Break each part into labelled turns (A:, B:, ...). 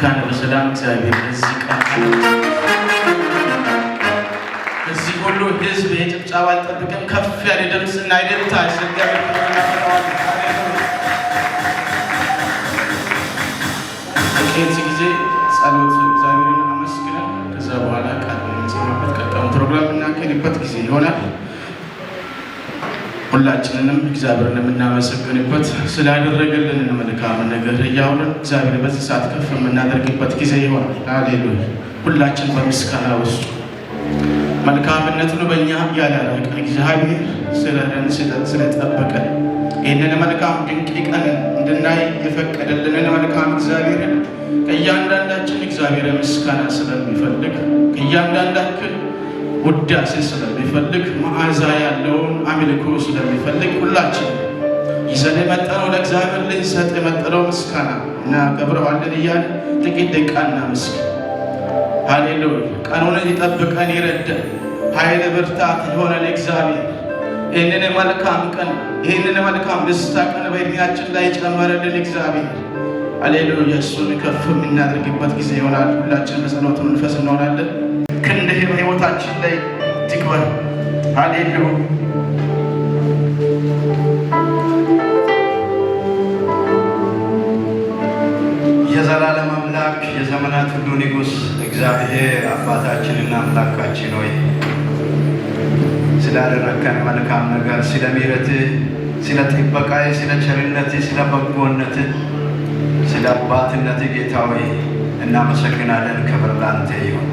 A: እንኳን በሰላም እግዚአብሔር ለዚህ ቀን አደረሰን። እዚህ ሁሉ ህዝብ የጭብጨባ አልጠብቅም። ከፍ ያለ ድምፅና እልልታ እግዚአብሔር እናመጣዋለን። ጥቂት ጊዜ ጸሎት እግዚአብሔርን አመስግነን ከዛ በኋላ ቃል የምንሰማበት ቀጣዩን ፕሮግራም የምናካሄድበት ጊዜ ይሆናል። ሁላችንንም እግዚአብሔርን የምናመሰግንበት ስላደረገልን መልካም ነገር እያወራን እግዚአብሔር በዚህ ሰዓት ከፍ የምናደርግበት ጊዜ ይሆናል። ሃሌሉያ! ሁላችን በምስጋና ውስጥ መልካምነቱን በእኛ ያላራቀ እግዚአብሔር ስለረን ስለጠበቀን ይህንን መልካም ድንቅ ቀን እንድናይ የፈቀደልንን መልካም እግዚአብሔርን ከእያንዳንዳችን እግዚአብሔር ምስጋና ስለሚፈልግ፣ ከእያንዳንዳችን ውዳሴ ስለሚፈልግ፣ መዓዛ ያለውን አምልኮ ስለሚፈልግ፣ ሁላችን ይዘን የመጣነው ለእግዚአብሔር ልንሰጥ የመጣነው ምስጋና እናከብረዋለን እያለ ጥቂት ደቂቃ እናመስግን። ሃሌሉያ! ቀኑን ሊጠብቀን ይረዳን፣ ኃይል ብርታት የሆነን እግዚአብሔር፣ ይህንን መልካም ቀን፣ ይህንን መልካም ደስታ ቀን በዕድሜያችን ላይ የጨመረልን እግዚአብሔር፣ ሃሌሉያ፣ እሱን ከፍ የምናደርግበት ጊዜ ይሆናል። ሁላችን በጸሎት መንፈስ እንሆናለን። ክንድህ በሕይወታችን ላይ ትክበር። ሃሌሉያ!
B: የዘላለም አምላክ፣ የዘመናት ሁሉ ንጉሥ እግዚአብሔር አባታችንና አምላካችን ሆይ፣ ስላደረግከን መልካም ነገር፣ ስለ ምሕረትህ፣ ስለ ጥበቃህ፣ ስለ ቸርነትህ፣ ስለ በጎነትህ፣ ስለ አባትነትህ ጌታ ሆይ እናመሰግናለን። ክብር ላንተ ይሁን።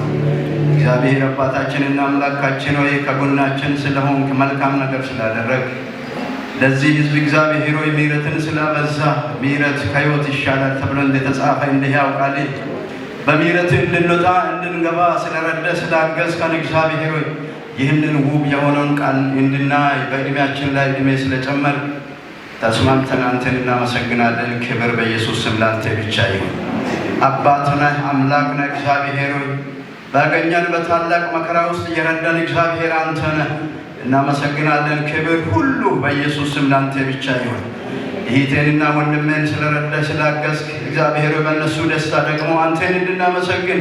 B: እግዚአብሔር አባታችንና አምላካችን ሆይ፣ ከጎናችን ስለሆንክ፣ መልካም ነገር ስላደረግ፣ ለዚህ ሕዝብ እግዚአብሔር ሆይ ምሕረትን ስላበዛ፣ ምሕረት ከሕይወት ይሻላል ተብሎ እንደተጻፈ እንዲህ ያውቃል። በምሕረት እንድንወጣ እንድንገባ ስለረዳ ስላገዝከን እግዚአብሔር ሆይ፣ ይህንን ውብ የሆነውን ቃል እንድናይ በዕድሜያችን ላይ ዕድሜ ስለጨመር ተስማምተን አንተን እናመሰግናለን። ክብር በኢየሱስ ስም ላንተ ብቻ ይሁን። አባት ነህ፣ አምላክ ነህ እግዚአብሔር ሆይ፣ ባገኘን በታላቅ መከራ ውስጥ የረዳን እግዚአብሔር አንተ ነህ። እናመሰግናለን። ክብር ሁሉ በኢየሱስ ስም ላንተ ብቻ ይሁን። እህቴንና ወንድሜን ስለረዳ ስላገዝክ እግዚአብሔር፣ በእነሱ ደስታ ደግሞ አንተን እንድናመሰግን፣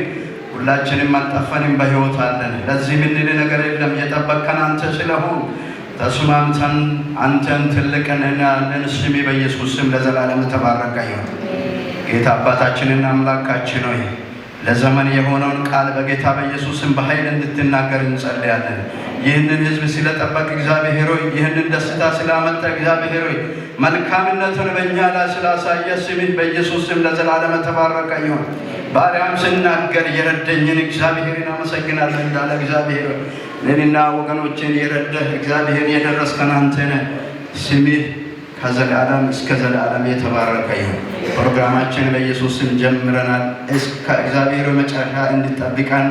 B: ሁላችንም አልጠፋንም፣ በሕይወት አለን። ለዚህ ምንል ነገር የለም። የጠበቅከን አንተ ስለሆን ተስማምተን አንተን ትልቅ እንላለን። ስምህ በኢየሱስ ስም ለዘላለም ተባረከ ይሁን። ጌታ አባታችንና አምላካችን ሆይ፣ ለዘመን የሆነውን ቃል በጌታ በኢየሱስ ስም በኃይል እንድትናገር እንጸልያለን። ይህንን ሕዝብ ስለጠበቅ እግዚአብሔር ሆይ፣ ይህንን ደስታ ስላመጣ እግዚአብሔር ሆይ፣ መልካምነቱን በእኛ ላይ ስላሳየ ስምህ በኢየሱስ ስም ለዘላለም ተባረከ ይሁን። ባሪያም ስናገር የረዳኝን እግዚአብሔርን አመሰግናለሁ እንዳለ፣ እግዚአብሔር ሆይ፣ እኔንና ወገኖችን የረዳህ እግዚአብሔር፣ የደረስከን አንተ ነህ። ስምህ ከዘላለም እስከ ዘላለም የተባረከ ይሁን። ፕሮግራማችን በኢየሱስ ስም ጀምረናል። እስከ እግዚአብሔር መጨረሻ እንድጠብቀን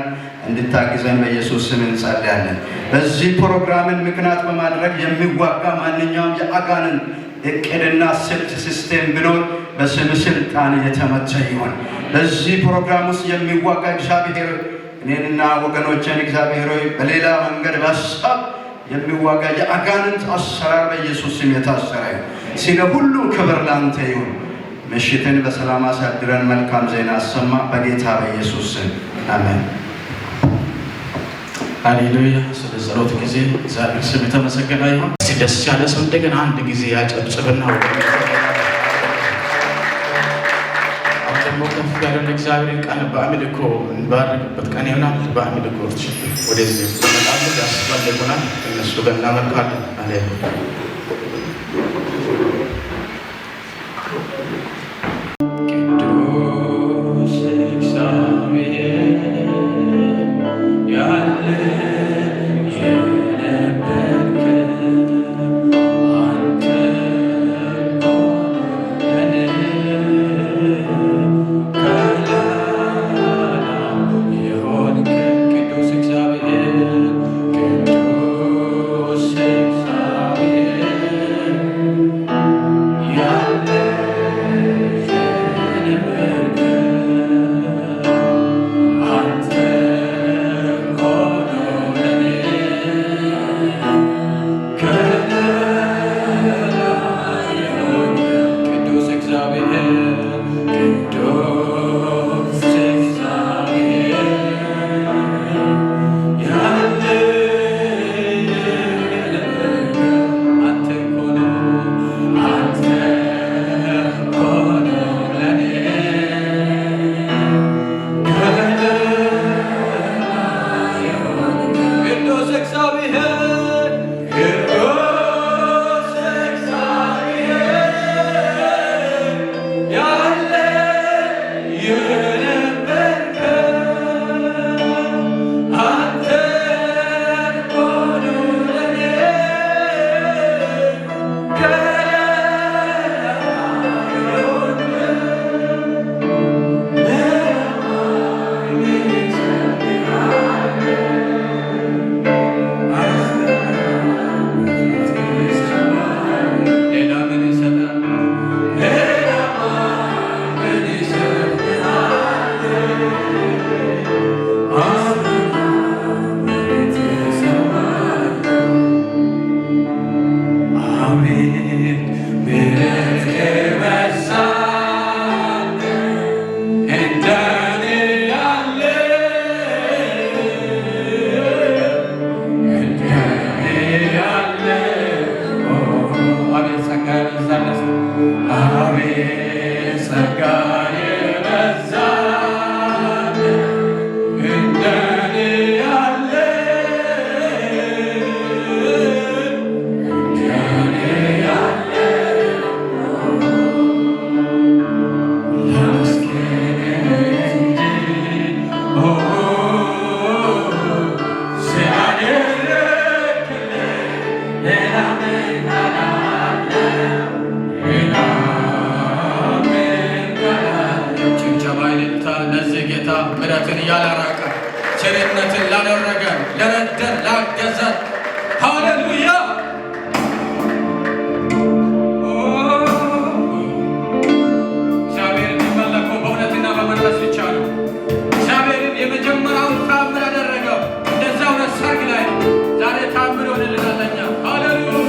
B: እንድታግዘን በኢየሱስ ስም እንጸልያለን። በዚህ ፕሮግራምን ምክንያት በማድረግ የሚዋጋ ማንኛውም የአጋንንት እቅድና ስልት system ቢኖር በስም ስልጣን የተመታ ይሆን። በዚህ ፕሮግራም ውስጥ የሚዋጋ እግዚአብሔር እኔንና ወገኖችን እግዚአብሔር ሆይ በሌላ መንገድ በሀሳብ የሚዋጋ የአጋንንት አሰራር በኢየሱስ ስም የታሰረ ይሁን። ስለ ሁሉ ክብር ላንተ ይሁን። ምሽትን በሰላም አሳድረን መልካም ዜና አሰማ። በጌታ በኢየሱስ ስም አሜን።
A: ሃሌሉያ። ስለ ጸሎት ጊዜ እግዚአብሔር ስም የተመሰገነ ይሁን። እስቲ ደስ ያለ ሰው እንደገና አንድ ጊዜ ያጨብጭብና ወደ አሁን ደግሞ ከፍ ያለን እግዚአብሔርን ቃል በአምልኮ እንባርክበት ቀን ይሆናል። በአምልኮች ወደዚህ ይመጣሉ፣ ያስፈልጉናል። እነሱ ጋር እናመልካለን። ሃሌሉያ! ቅዱስ እግዚአብሔር ያለ የነበርክ አንተ ነህ፣ ከላይ የሆንክ ቅዱስ እግዚአብሔር፣ ቅዱስ እግዚአብሔር።
C: እግዚአብሔር፣ ቅዱስ እግዚአብሔር ያለ የነበርከ አንተ እኮ ነው ለኔ ሌላ ምን ይሰጣል? ሌላ ምን ይሰጣል? አቤት ምሕረት የበዛልህ እንደኔ ያለ፣ እንደኔ ያለ፣ አቤት ጸጋ የበዛለት፣ አቤት ጸጋ የበዛልህ እንደኔ ያለ፣ እንደኔ ያለ ላመስግን እንጂ ስላደረክልኝ ሌላ ምን እላለሁ? ሌላ ምን እላለሁ? ጭብጨባ፣ ይልልታ ለዚህ ጌታ፣ ምሕረትን ያላራቀ፣ ቸርነትን ላደረገ፣ ለረደን፣ ላገዘን። ሃሌሉያ! እግዚአብሔር የሚመለከው በእውነትና በመንፈስ ብቻ ነው። እግዚአብሔርም የመጀመሪያውን ታምር ያደረገው እንደዛ እውነት ሰርግ ላይ ነው። ዛሬ ታምር ይሆንልናል ለእኛ። ሃሌሉያ!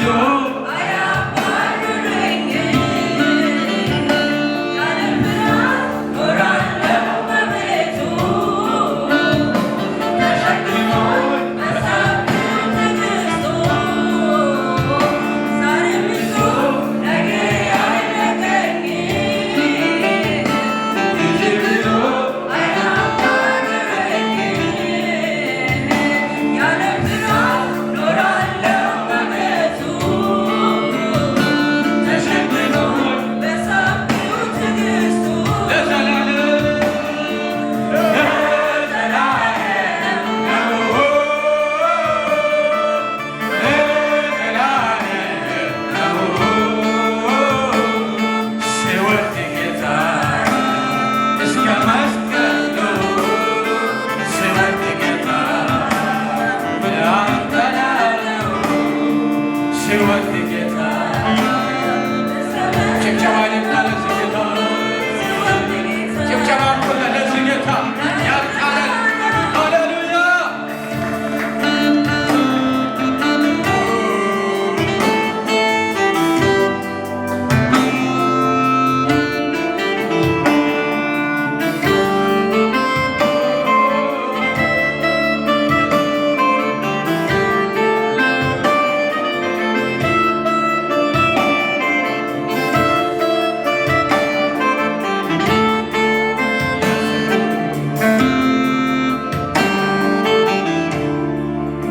C: ይዞ ስወድ ጌታ እስከ መስቀሉ፣ ስወድ ጌታ አንተናለው፣ ስወድ ጌታ። ጭብጨባ ይምጣ ለዚህ ጌታ። ጭብጨባ ለዚህ ጌታ ያልጣለን። ሃሌሉያ።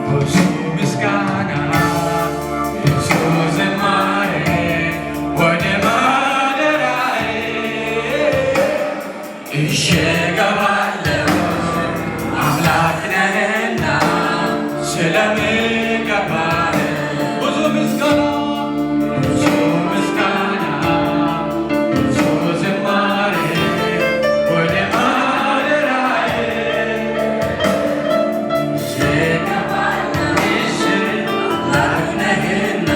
C: ብዙ ምስጋና፣ ብዙ ዝማሬ ወደ ማደሪያዬ ይዤ እገባለሁ፣ አምላክ ነህና ስለሚገባህ። ብዙ ምስጋና፣ ብዙ ምስጋና፣ ብዙ ዝማሬ ወደ ማደሪያዬ ይዤ እገባለሁ አምላክ ነህና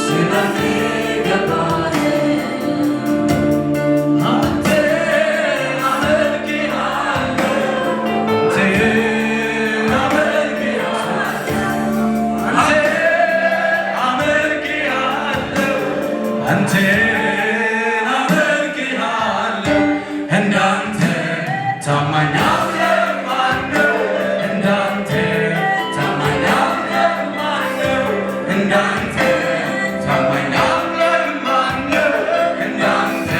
C: ስለሚገባህ። አንተ አመልክሃለሁ፣ አንተ አመልክሃለሁ፣ አንተ አመልክሃለሁ፣ እንዳንተ ታማኝ አምላክ ማነው? እንዳንተ ታማኝ አምላክ ማነው? እንዳንተ ታማኝ አምላክ ማነው? እንዳንተ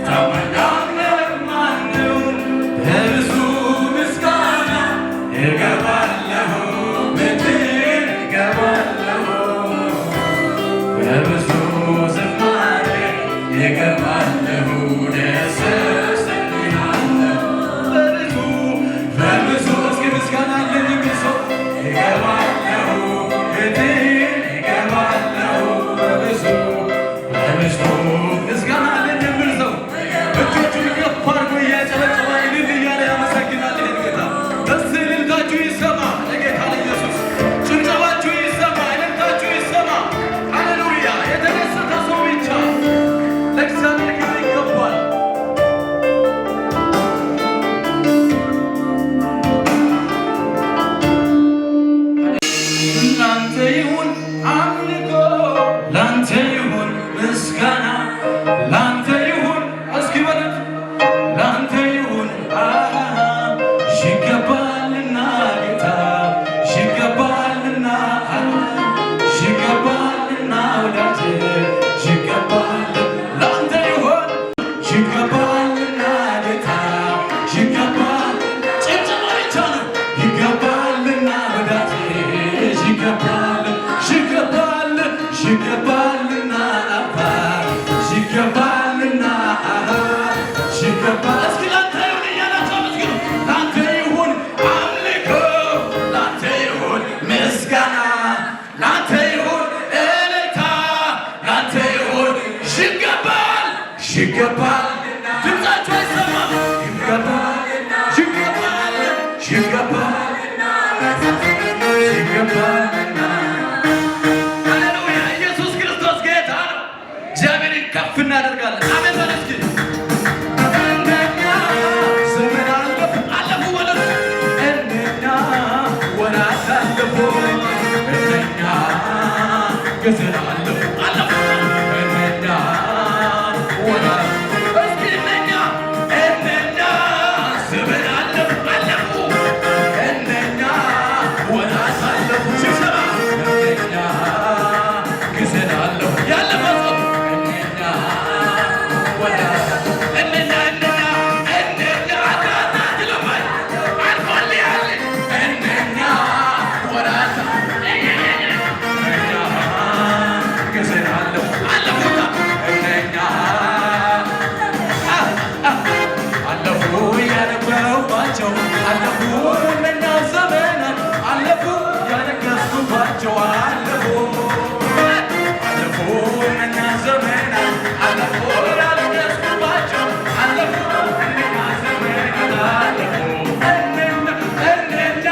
C: ታማኝ አምላክ ማነው? በብዙ ምስጋና እገባለሁ፣ ቤትህ እገባለሁ፣ በብዙ ዝማሬ እገባለሁ፣ ደስ እሰኛለሁ። በብዙ፣ በብዙ፣ እስኪ ምስጋና አለኝ የሚል ሰው፣ እገባለሁ ቤትህ እገባለሁ። በብዙ፣ በብዙ ምስጋና አለኝ የሚል ሰው እጆቹን ከፍ አድርጎ እያጨበጨበ እልል እያለ ያመሰግናል ይህን ጌታ። እስቲ እልልታችሁ ይሰማ ለጌታ ለኢየሱስ። ጭብጨባችሁ ይሰማ፣ እልልታችሁ ይሰማ። ሃሌሉያ! የተደሰተ ሰው ብቻ ለእግዚአብሔር ክብር ይገባል። ላንተ ይሁን አምልኮ፣ ላንተ ይሁን ምስጋና፣ ላንተ ይሁን፣ እስኪ በሉት፣ ላንተ ይሁን፣ አሃ፣ ይገባልና ጌታ፣ ይገባልና፣ ይገባልና ወዳጄ፣ ይገባል፣ ላንተ ይሁን፣ ይገባልና ጌታ፣ ይገባል። ጭብጨባ ብቻ ነው። ይገባልና ወዳጄ፣ ይገባል፣ ይገባል፣ ይገባልና አባ፣ ይገባልና፣ አሃ፣ ይገባል። እስኪ ላንተ ይሁን እያላችሁ አመስግኑ። ላንተ ይሁን አምልኮ፣ ላንተ ይሁን ምስጋና፣ ላንተ ይሁን እልልታ፣ ላንተ ይሁን፣ ይገባል፣ ይገባል። ድምፃችሁ አይሰማም። ይገባል፣ ይገባል፣ ይገባል፣ ይገባልና። ሃሌሉያ! ኢየሱስ ክርስቶስ ጌታ ነው። እግዚአብሔርን ከፍ እናደርጋለን። አሜን በል እስኪ። እንደኛ ዘመን አለፉ፣ አለፉ በሉት። እንደኛ ወራት አለፉ። እንደኛ ጊዜን አለፉ አለፉ እነኛ ወራት እስኪ እነኛ እነኛ ዘመን አለፉ አለፉ እነኛ ወራት አለፉ ስብሰባ እነኛ ጊዜን አለፉ ያለፈ ሰው እነኛ ወራት እነኛ እነኛ እነኛ አታታ ትለማል አልፎልሃል እነኛ ወራት እነኛ ጊዜን አለፉ አለፉታ እነኛ አለፉ ያነበርኩባቸው አለፉ እነኛ ዘመናት አለፉ ያለቀስኩባቸው አለፉ አለፉ እነኛ ዘመናት አለፉ ያለቀስኩባቸው አለፉ እነኛ ዘመናት አለፉ እነኛ እነኛ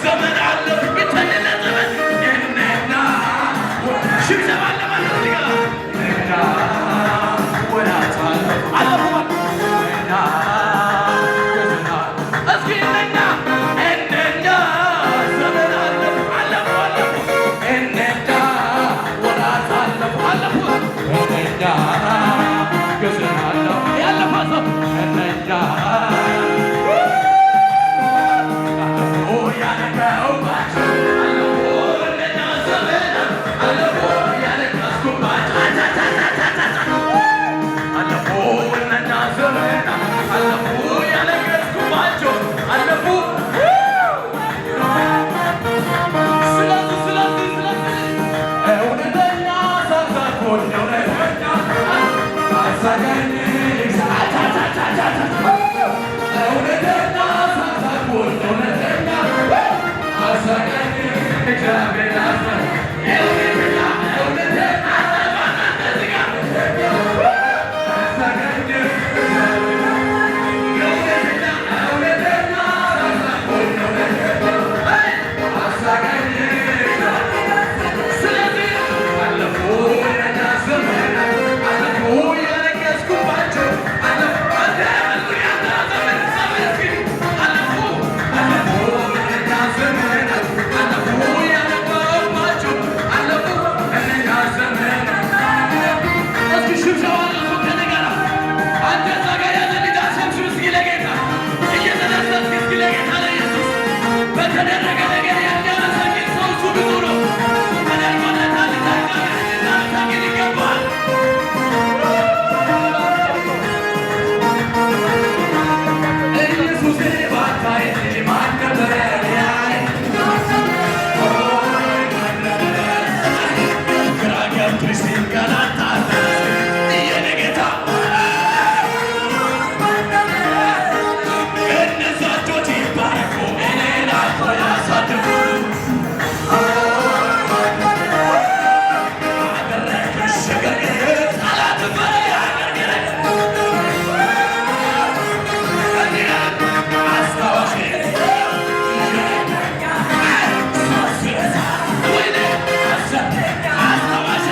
C: ዘመን አለፉ ብቸኝነት ዘመን እነኛ ሽብሸባ አለ ማለት እዚህ ጋር እነኛ ወራት አለፉ አለፉ እነኛ እስኪ እነኛ እነኛ ዘመን አለፉ አለፉ አለፉ እነኛ ወራት አለፉ አለፉ እነኛ ጊዜን አለፉ ያለፈ ሰው እነኛ አለፉ ያለቀውባቸው አለፉ እነኛ ዘመናት አለፉ ያለቀስኩባቸው አለፉ እነኛ ዘመናት አለፉ ያለቀስኩባቸው አለፉ። ስለዚህ ስለዚህ ስለዚህ እውነተኛ ሳሳኮኝ እውነተኛ አሳቀኝ እውነተኛ ሳሳኮኝ እውነተኛ አሳቀኝ እግዚአብሔር አሳቀኝ እውነተኛ እውነተኛ አሳቀኝ እውነተኛ እውነተኛ ሳሳኮኝ እውነተኛ አሳቀኝ። ስለዚህ አለፉ እነኛ ዘመናት አለፉ ያለቀስኩባቸው አለፉ ዘመን ዘመን እስኪ አለፉ አለፉ እነኛ ዘመናት አለፉ ያነበርኩባቸው አለፉ እነኛ ዘመናት። እስኪ ሽብሸባ አለፉ ከእኔ ጋር አንተ እዛ ጋር ያለ ልጅ አሸብሽብ እስኪ ለጌታ እየተደሰትክ እስኪ ለጌታ ለኢየሱስ በተደረገ ነገር የሚያመሰግን ሰው እሱ ብዙ ነው። ተደርጎለታል። እግዚአብሔር ልናመሰግን ይገባል። ኢየሱሴ ባታይ ማን ነበረ ሊያይ? ግራ ገብቶኝ ሲንገላታ የኔ ጌታ እነዛ እጆች ይባረኩ እኔን አልፎ ያሳድጉ አደረግሽ ሽግግር ጠላት በላይ አገርግር አስታዋሽ ወይኔ አስታዋሽ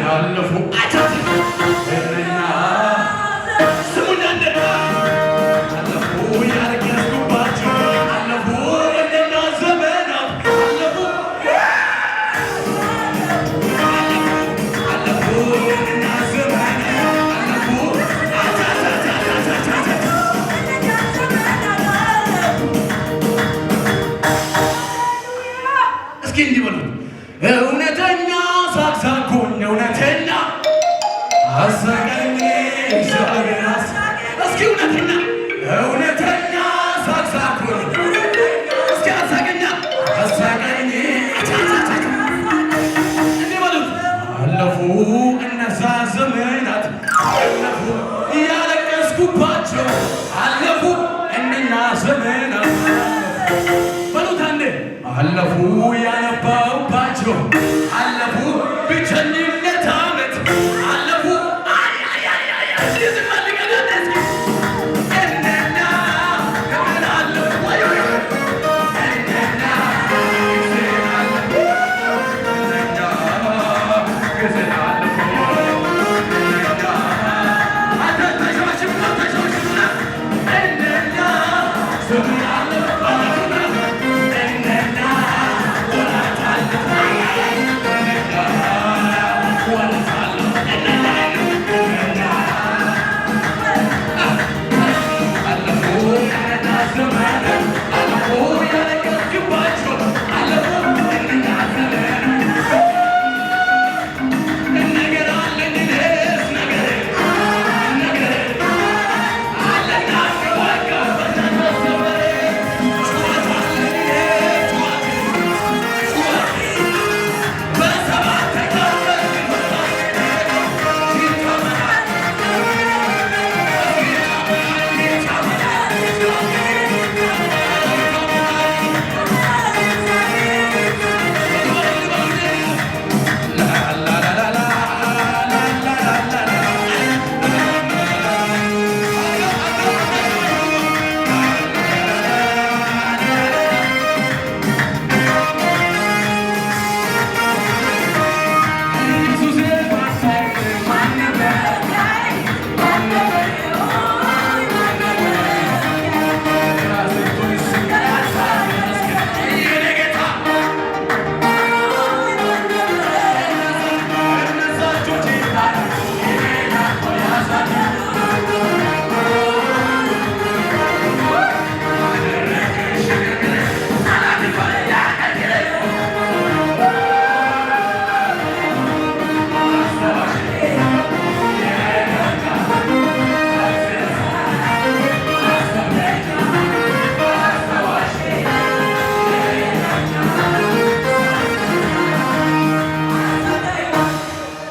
A: አለፉ አቻት እነኛ ስሙኝ አንዴ አለፉ ያለቀስኩባቸው አለፉ እነኛ ዘመናት አለፉ አለፉ እነኛ ዘመናት አለፉ አቻቻቻቻቻቻ። እስኪ እንዲህ በሉት። እውነተኛ ሳቅሳኩኝ እውነተኛ አሳቀኝ እግዚአብሔር እስኪ እውነተኛ እውነተኛ ሳቅሳኩኝ እስኪ አሳቀኛ አሳቀኝ አቻቻቻ። እንዲህ በሉት። አለፉ እነዛ ዘመናት አለፉ እያለቀስኩባቸው አለፉ እነኛ ዘመናት በሉት አንዴ አለፉ ያነባውባቸው አለፉ ብቸኝነት ዓመት አለፉ አይ አይ አይ አይ አይ እስኪ ዝም አልቀና እስኪ እነኛ ዘመን አለፉ ወይ ወይ እነኛ ጊዜ አለፉ እነኛ ጊዜ አለፉ እነኛ አንተ ተሸዋሽብና ተሸዋሽብና እነኛ ዘመን አለፉ አለፉና እነኛ ወራት አለፉ እነኛ ወራት አለፉ እነኛ እነኛ አለፉ እነኛ ዘመን አለፉ ያለቀስክባቸው አለፉ እነኛ ዘመን ነገር አለኝ እኔስ ነገር ነገር አለና የሚዋጋው በእናንተ ዘመን ጩኸት አለኝ እኔ ጩኸት ጩኸት በሰባተኛው ቀን ይታመናል ይታመናል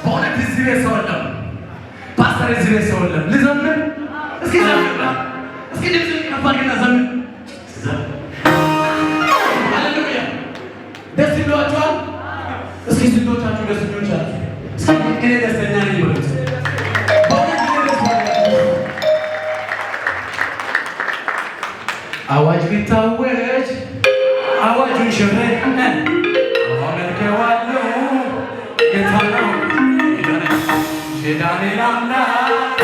A: በእውነት እዚህ ቤት ሰው የለም። ፓስተር እዚህ ቤት ሰው የለም። ልዘምር እስኪ ዘምር፣ እስኪ ድምፅህን ከፍ አድርግና ዘምር። ዘምር። ሃሌሉያ። ደስ ይሏችኋል? እስኪ ስንቶቻችሁ ደስተኞች ናችሁ? እስኪ እኔ ደስተኛ ነኝ በሉት። በእውነት እኔ ደስ ብሎኛል። አዋጅ ቢታወጅ አዋጁን ሽሬ አመልከዋለሁ ጌታ ነው የዳንኤል አምላክ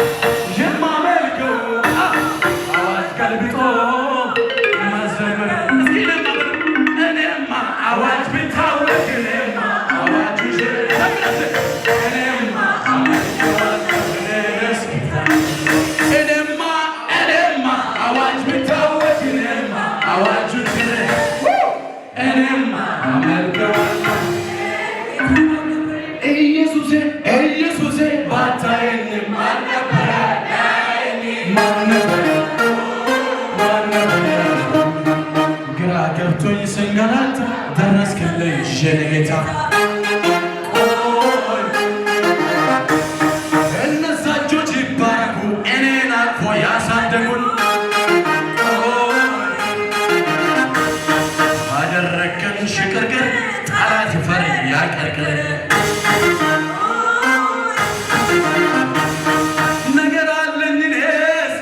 A: የማመልከው አዋጅ ገልብጦ ማዘመር እስኪ እኔማ እኔማ አዋጅ ቢታወጅ እኔማ አዋጁን ሽሬ እኔማ አመልከዋለሁ እኔስ ጌታ እኔማ እኔማ አዋጅ ቢታወጅ እኔማ አዋጁን ሽሬ እኔማ አመልከዋለሁ ኢየሱሴ ኢየሱሴ ባታየኝ ማን ነበረ ማን ነበረ ማን ነበረ ግራ ገብቶኝ ስንገላታ ደረስክልኝ የኔ ጌታ ቆይ እነዛ እጆች ይባረኩ እኔን አቅፎ ያሳደጉን ቆይ አደረግከን ሽቅርቅር ጠላት ይፈር ያቀርቅር ነገር አለኝ እኔስ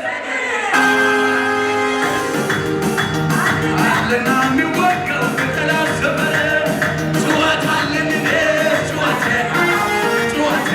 A: አለና የሚወጋው በጠላት ሰፈር ጩኸት አለኝ እኔስ ጩኸት ጩኸት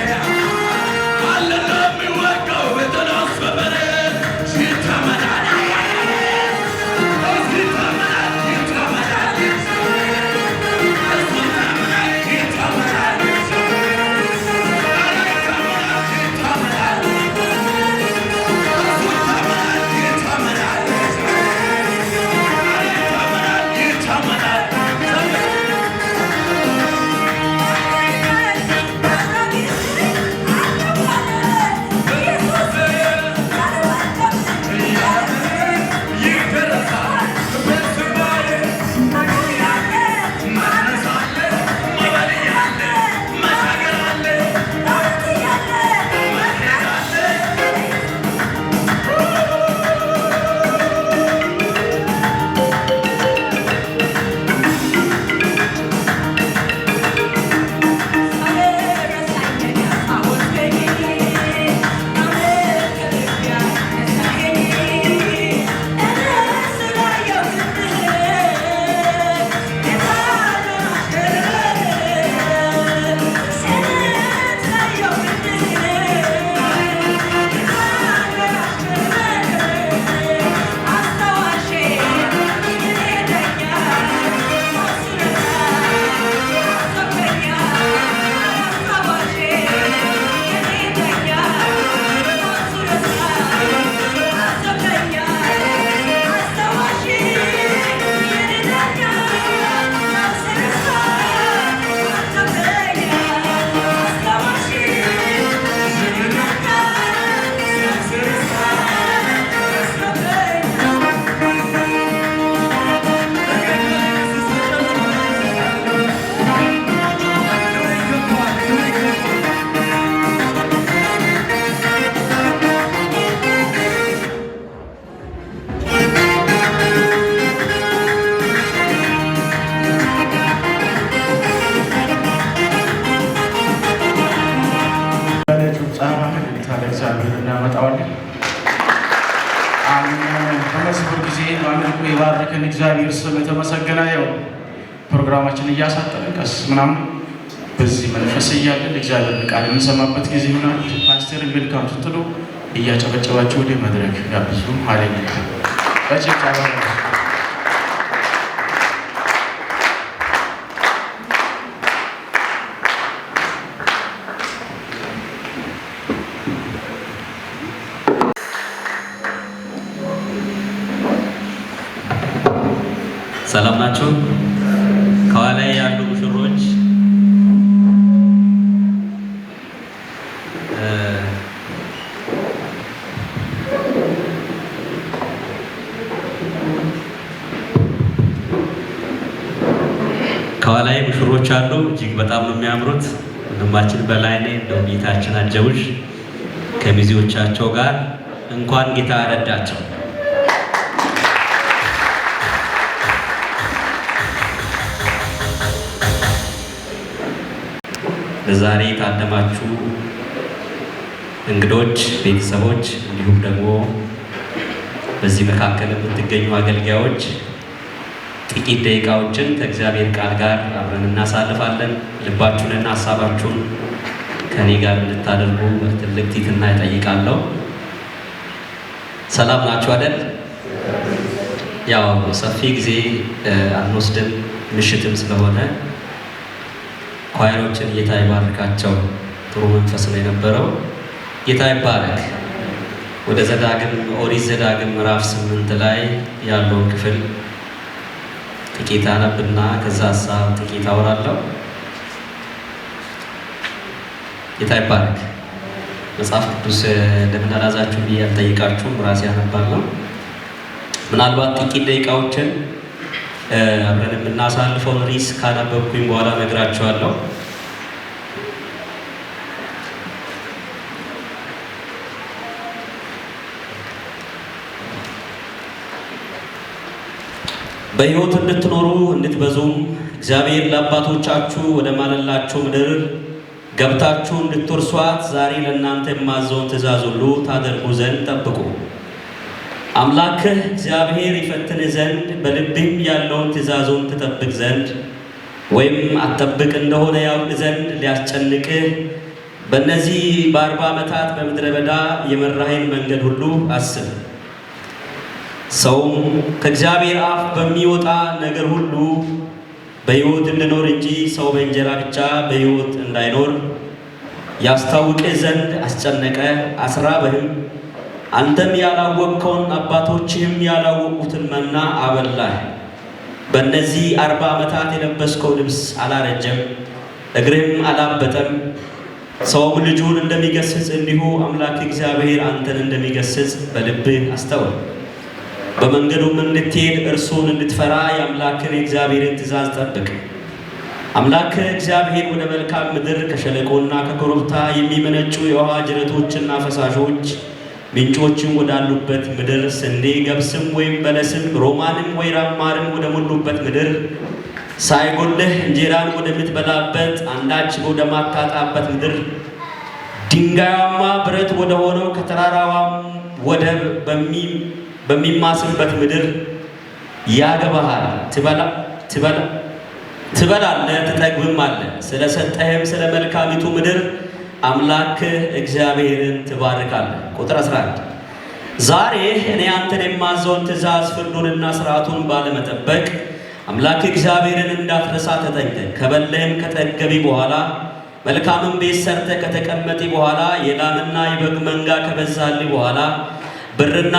A: ጊዜ በአምልኮ የባረከን እግዚአብሔር ስም የተመሰገነ ይሁን። ፕሮግራማችን እያሳጠረን ቀስ ምናምን በዚህ መንፈስ እያለን እግዚአብሔር ቃል የምንሰማበት ጊዜ ይሆናል። ፓስተርን welcome ስትሉ እያጨበጨባችሁ ወደ መድረክ ጋብዙ። ሃሌሉያ በጭብጨባ።
D: ሰላም ናችሁ? ከኋላ ያሉ ሙሽሮች፣ ከኋላ ሙሽሮች አሉ። እጅግ በጣም ነው የሚያምሩት። ወንድማችን በላይኔ እንደውም ጌታችን አጀቡሽ ከሚዜዎቻቸው ጋር እንኳን ጌታ ረዳቸው። ለዛሬ የታደማችሁ እንግዶች፣ ቤተሰቦች እንዲሁም ደግሞ በዚህ መካከል የምትገኙ አገልጋዮች ጥቂት ደቂቃዎችን ከእግዚአብሔር ቃል ጋር አብረን እናሳልፋለን። ልባችሁንና ሀሳባችሁን ከእኔ ጋር እንድታደርጉ በትልቅ ትህትና እጠይቃለሁ። ሰላም ናችሁ አይደል? ያው ሰፊ ጊዜ አንወስድም፣ ምሽትም ስለሆነ choir ኦችን ጌታ ይባርካቸው። ጥሩ መንፈስ ነው የነበረው። ጌታ ይባረክ። ወደ ዘዳግም፣ ኦሪት ዘዳግም ምዕራፍ 8 ላይ ያለውን ክፍል ጥቂት አነብና ከዛ ሀሳብ ጥቂት አወራለሁ። ጌታ ይባረክ። መጽሐፍ ቅዱስ ለምን አላዛችሁ ብዬ አልጠይቃችሁም፣ ራሴ አነባለሁ። ምናልባት ጥቂት ደቂቃዎችን አብረን የምናሳልፈውን ርዕስ ካነበብኩኝ በኋላ እነግራችኋለሁ። በሕይወት እንድትኖሩ እንድትበዙም እግዚአብሔር ለአባቶቻችሁ ወደ ማለላችሁ ምድር ገብታችሁ እንድትወርሷት ዛሬ ለእናንተ የማዘውን ትእዛዝ ሁሉ ታደርጉ ዘንድ ጠብቁ። አምላክህ እግዚአብሔር ይፈትንህ ዘንድ በልብህም ያለውን ትእዛዙን ትጠብቅ ዘንድ ወይም አትጠብቅ እንደሆነ ያውቅ ዘንድ ሊያስጨንቅህ በእነዚህ በ40 ዓመታት በምድረ በዳ የመራህን መንገድ ሁሉ አስብ። ሰውም ከእግዚአብሔር አፍ በሚወጣ ነገር ሁሉ በሕይወት እንዲኖር እንጂ ሰው በእንጀራ ብቻ በሕይወት እንዳይኖር ያስታውቅህ ዘንድ አስጨነቀ፣ አስራበህም። አንተም ያላወቅከውን አባቶችህም ያላወቁትን መና አበላህ። በእነዚህ 40 ዓመታት የለበስከው ልብስ አላረጀም፣ እግርህም አላበጠም። ሰውም ልጁን እንደሚገስጽ እንዲሁ አምላክ እግዚአብሔር አንተን እንደሚገስጽ በልብህ አስተውል። በመንገዱም እንድትሄድ እርሱን እንድትፈራ የአምላክን የእግዚአብሔርን ትእዛዝ ጠብቅ። አምላክህ እግዚአብሔር ወደ መልካም ምድር ከሸለቆና ከኮረብታ የሚመነጩ የውሃ ጅረቶችና ፈሳሾች ምንጮችም ወዳሉበት ምድር፣ ስንዴ፣ ገብስም ወይም በለስም ሮማንም ወይራም ማርም ወደ ሞሉበት ምድር፣ ሳይጎልህ እንጀራን ወደምትበላበት አንዳች ወደማታጣበት ምድር፣ ድንጋያማ ብረት ወደ ሆነው ከተራራዋም ወደብ በሚማስበት ምድር ያገባሃል። ትበላለህ፣ ትጠግብማለህ። ስለሰጠህም ስለ መልካሚቱ ምድር አምላክህ እግዚአብሔርን ትባርካለህ። ቁጥር 11 ዛሬ እኔ አንተን የማዘውን ትእዛዝ ፍርዱንና ሥርዓቱን ባለመጠበቅ አምላክህ እግዚአብሔርን እንዳትረሳ ተጠንቀቅ። ከበላህም ከጠገቢ በኋላ፣ መልካምም ቤት ሰርተህ ከተቀመጥህ በኋላ፣ የላምና የበግ መንጋ ከበዛልህ በኋላ፣ ብርና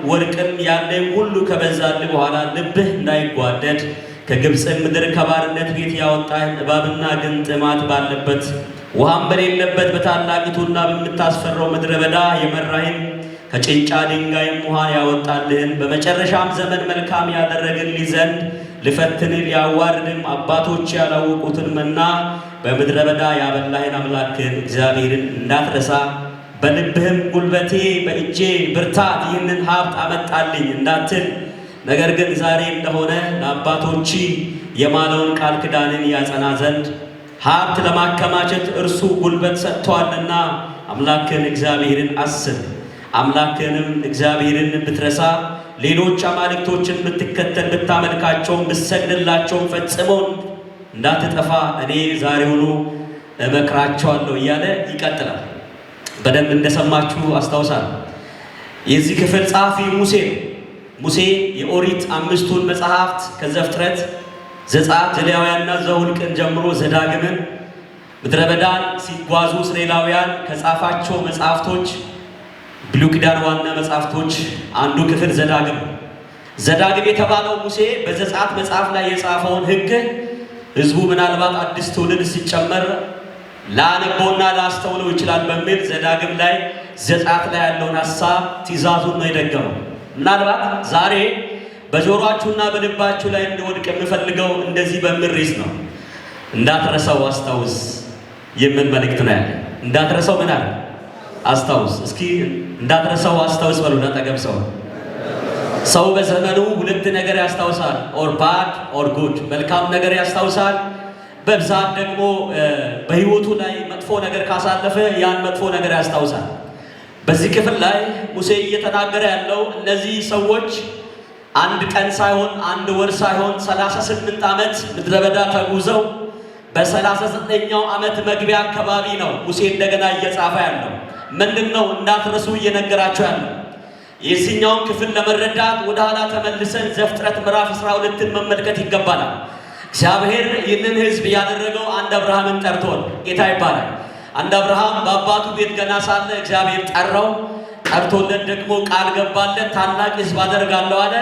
D: ወርቅም ያለህም ሁሉ ከበዛልህ በኋላ ልብህ እንዳይጓደድ፣ ከግብፅ ምድር ከባርነት ቤት ያወጣህን እባብና ግንጥ ጥማት ባለበት ውሃም በሌለበት በታላቂቱና በምታስፈራው ምድረ በዳ የመራህን፣ ከጭንጫ ድንጋይም ውሃ ያወጣልህን፣ በመጨረሻም ዘመን መልካም ያደረግልህ ዘንድ ልፈትንህ ሊያዋርድም አባቶች ያላወቁትን መና በምድረ በዳ ያበላህን አምላክህን እግዚአብሔርን እንዳትረሳ፣ በልብህም ጉልበቴ በእጄ ብርታት ይህንን ሀብት አመጣልኝ እንዳትል፣ ነገር ግን ዛሬ እንደሆነ ለአባቶች የማለውን ቃል ኪዳንን ያጸና ዘንድ ሀብት ለማከማቸት እርሱ ጉልበት ሰጥቶአልና አምላክህን እግዚአብሔርን አስብ። አምላክህንም እግዚአብሔርን ብትረሳ ሌሎች አማልክቶችን ብትከተል ብታመልካቸውም ብትሰግድላቸውም ፈጽመው እንዳትጠፋ እኔ ዛሬውኑ እመክራቸዋለሁ እያለ ይቀጥላል። በደንብ እንደሰማችሁ አስታውሳለሁ። የዚህ ክፍል ጸሐፊ ሙሴ ነው። ሙሴ የኦሪት አምስቱን መጽሐፍት ከዘፍጥረት፣ ዘጸአት፣ ዘሌዋውያንና ዘኍልቍን ጀምሮ ዘዳግምን ምድረ በዳን ሲጓዙ እስራኤላውያን ከጻፋቸው መጽሐፍቶች ብሉይ ኪዳን ዋና መጽሐፍቶች አንዱ ክፍል ዘዳግም ነው። ዘዳግም የተባለው ሙሴ በዘጸአት መጽሐፍ ላይ የጻፈውን ሕግ ሕዝቡ ምናልባት አዲስ ትውልድ ሲጨመር ላነበውና ላስተውለው ይችላል በሚል ዘዳግም ላይ ዘጸአት ላይ ያለውን ሐሳብ ትእዛዙን ነው የደገመው። ምናልባት ዛሬ በጆሮአችሁና በልባችሁ ላይ እንዲወድቅ የምፈልገው እንደዚህ በሚል ርዕስ ነው። እንዳትረሳው አስታውስ የሚል መልእክት ነው ያለ። እንዳትረሳው ምን አለ? አስታውስ። እስኪ እንዳትረሳው አስታውስ በሉ አጠገብ ሰው። ሰው በዘመኑ ሁለት ነገር ያስታውሳል፣ or bad or good። መልካም ነገር ያስታውሳል። በብዛት ደግሞ በህይወቱ ላይ መጥፎ ነገር ካሳለፈ ያን መጥፎ ነገር ያስታውሳል። በዚህ ክፍል ላይ ሙሴ እየተናገረ ያለው እነዚህ ሰዎች አንድ ቀን ሳይሆን፣ አንድ ወር ሳይሆን፣ 38 ዓመት ምድረ በዳ ተጉዘው በ39ኛው ዓመት መግቢያ አካባቢ ነው ሙሴ እንደገና እየጻፈ ያለው። ምንድን ነው እንዳትረሱ እየነገራቸው ያለው? የዚህኛውን ክፍል ለመረዳት ወደ ኋላ ተመልሰን ዘፍጥረት ምዕራፍ 12ን መመልከት ይገባናል። እግዚአብሔር ይህንን ሕዝብ ያደረገው አንድ አብርሃምን ጠርቶ ነው። ጌታ ይባላል። አንድ አብርሃም በአባቱ ቤት ገና ሳለ እግዚአብሔር ጠራው። ጠርቶለት ደግሞ ቃል ገባለት። ታላቅ ሕዝብ አደርጋለሁ አለ።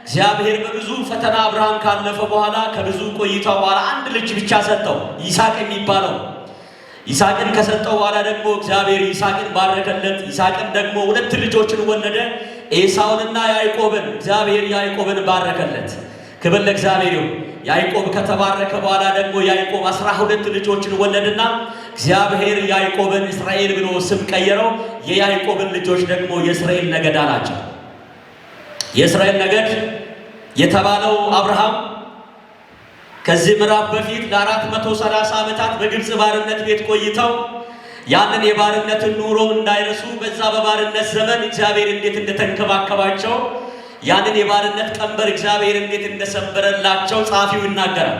D: እግዚአብሔር በብዙ ፈተና አብርሃም ካለፈ በኋላ፣ ከብዙ ቆይታ በኋላ አንድ ልጅ ብቻ ሰጠው፣ ይስሐቅ የሚባለው። ይስሐቅን ከሰጠው በኋላ ደግሞ እግዚአብሔር ይስሐቅን ባረከለት። ይስሐቅን ደግሞ ሁለት ልጆችን ወለደ፣ ኤሳውንና ያዕቆብን። እግዚአብሔር ያዕቆብን ባረከለት። ክብር ለእግዚአብሔር ይሁን። ያዕቆብ ከተባረከ በኋላ ደግሞ ያዕቆብ 12 ልጆችን ወለደና እግዚአብሔር ያዕቆብን እስራኤል ብሎ ስም ቀየረው። የያዕቆብን ልጆች ደግሞ የእስራኤል ነገድ አላቸው። የእስራኤል ነገድ የተባለው አብርሃም ከዚህ ምዕራፍ በፊት ለ430 ዓመታት በግብፅ ባርነት ቤት ቆይተው ያንን የባርነትን ኑሮ እንዳይረሱ፣ በዛ በባርነት ዘመን እግዚአብሔር እንዴት እንደተንከባከባቸው፣ ያንን የባርነት ቀንበር እግዚአብሔር እንዴት እንደሰበረላቸው ጸሐፊው ይናገራል።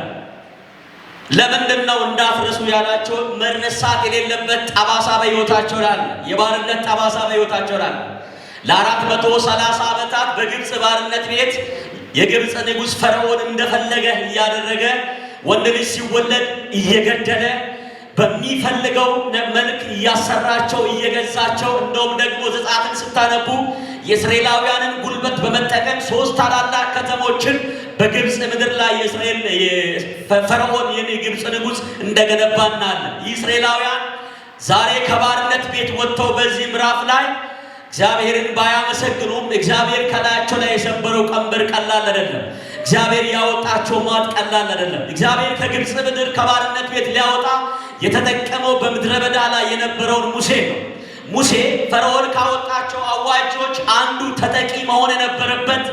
D: ለምንድን ነው እንዳትረሱ ያላቸው? መረሳት የሌለበት ጠባሳ በሕይወታቸው ላይ አለ። የባርነት ጠባሳ በሕይወታቸው ላይ አለ። ለ430 ዓመታት በግብፅ ባርነት ቤት የግብፅ ንጉሥ ፈርዖን እንደፈለገ እያደረገ፣ ወንድ ልጅ ሲወለድ እየገደለ፣ በሚፈልገው መልክ እያሰራቸው፣ እየገዛቸው፣ እንደውም ደግሞ ዘጸአትን ስታነቡ የእስራኤላውያንን ጉልበት በመጠቀም ሶስት ታላላቅ ከተሞችን በግብፅ ምድር ላይ የእስራኤል ፈርዖን የግብፅ ንጉሥ እንደገነባ እናያለን። እስራኤላውያን ዛሬ ከባርነት ቤት ወጥተው በዚህ ምዕራፍ ላይ እግዚአብሔርን ባያመሰግኑም እግዚአብሔር ከላያቸው ላይ የሰበረው ቀንበር ቀላል አይደለም። እግዚአብሔር ያወጣቸው ማጥ ቀላል አይደለም። እግዚአብሔር ከግብፅ ምድር ከባርነት ቤት ሊያወጣ የተጠቀመው በምድረ በዳ ላይ የነበረውን ሙሴ ነው። ሙሴ ፈርዖን ካወጣቸው አዋጆች አንዱ ተጠቂ መሆን የነበረበት፣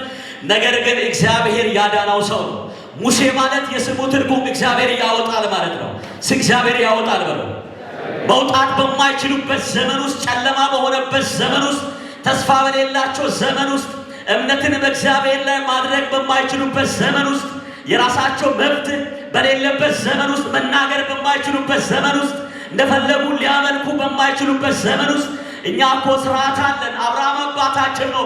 D: ነገር ግን እግዚአብሔር ያዳነው ሰው ነው። ሙሴ ማለት የስሙ ትርጉም እግዚአብሔር ያወጣል ማለት ነው። እግዚአብሔር ያወጣል በለው። መውጣት በማይችሉበት ዘመን ውስጥ፣ ጨለማ በሆነበት ዘመን ውስጥ፣ ተስፋ በሌላቸው ዘመን ውስጥ፣ እምነትን በእግዚአብሔር ላይ ማድረግ በማይችሉበት ዘመን ውስጥ፣ የራሳቸው መብት በሌለበት ዘመን ውስጥ፣ መናገር በማይችሉበት ዘመን ውስጥ፣ እንደፈለጉ ሊያመልኩ በማይችሉበት ዘመን ውስጥ፣ እኛ እኮ ስርዓት አለን፣ አብርሃም አባታችን ነው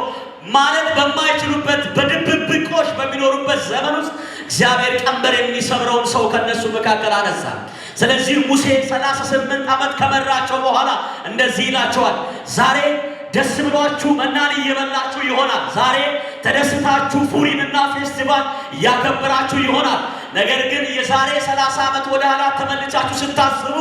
D: ማለት በማይችሉበት፣ በድብብቆሽ በሚኖሩበት ዘመን ውስጥ እግዚአብሔር ቀንበር የሚሰብረውን ሰው ከነሱ መካከል አነሳ። ስለዚህ ሙሴ 38 ዓመት ከመራቸው በኋላ እንደዚህ ይላቸዋል። ዛሬ ደስ ብሏችሁ መናን እየበላችሁ ይሆናል። ዛሬ ተደስታችሁ ፉሪምና ፌስቲቫል እያከበራችሁ ይሆናል። ነገር ግን የዛሬ 30 ዓመት ወደ ኋላ ተመልሳችሁ ስታስቡ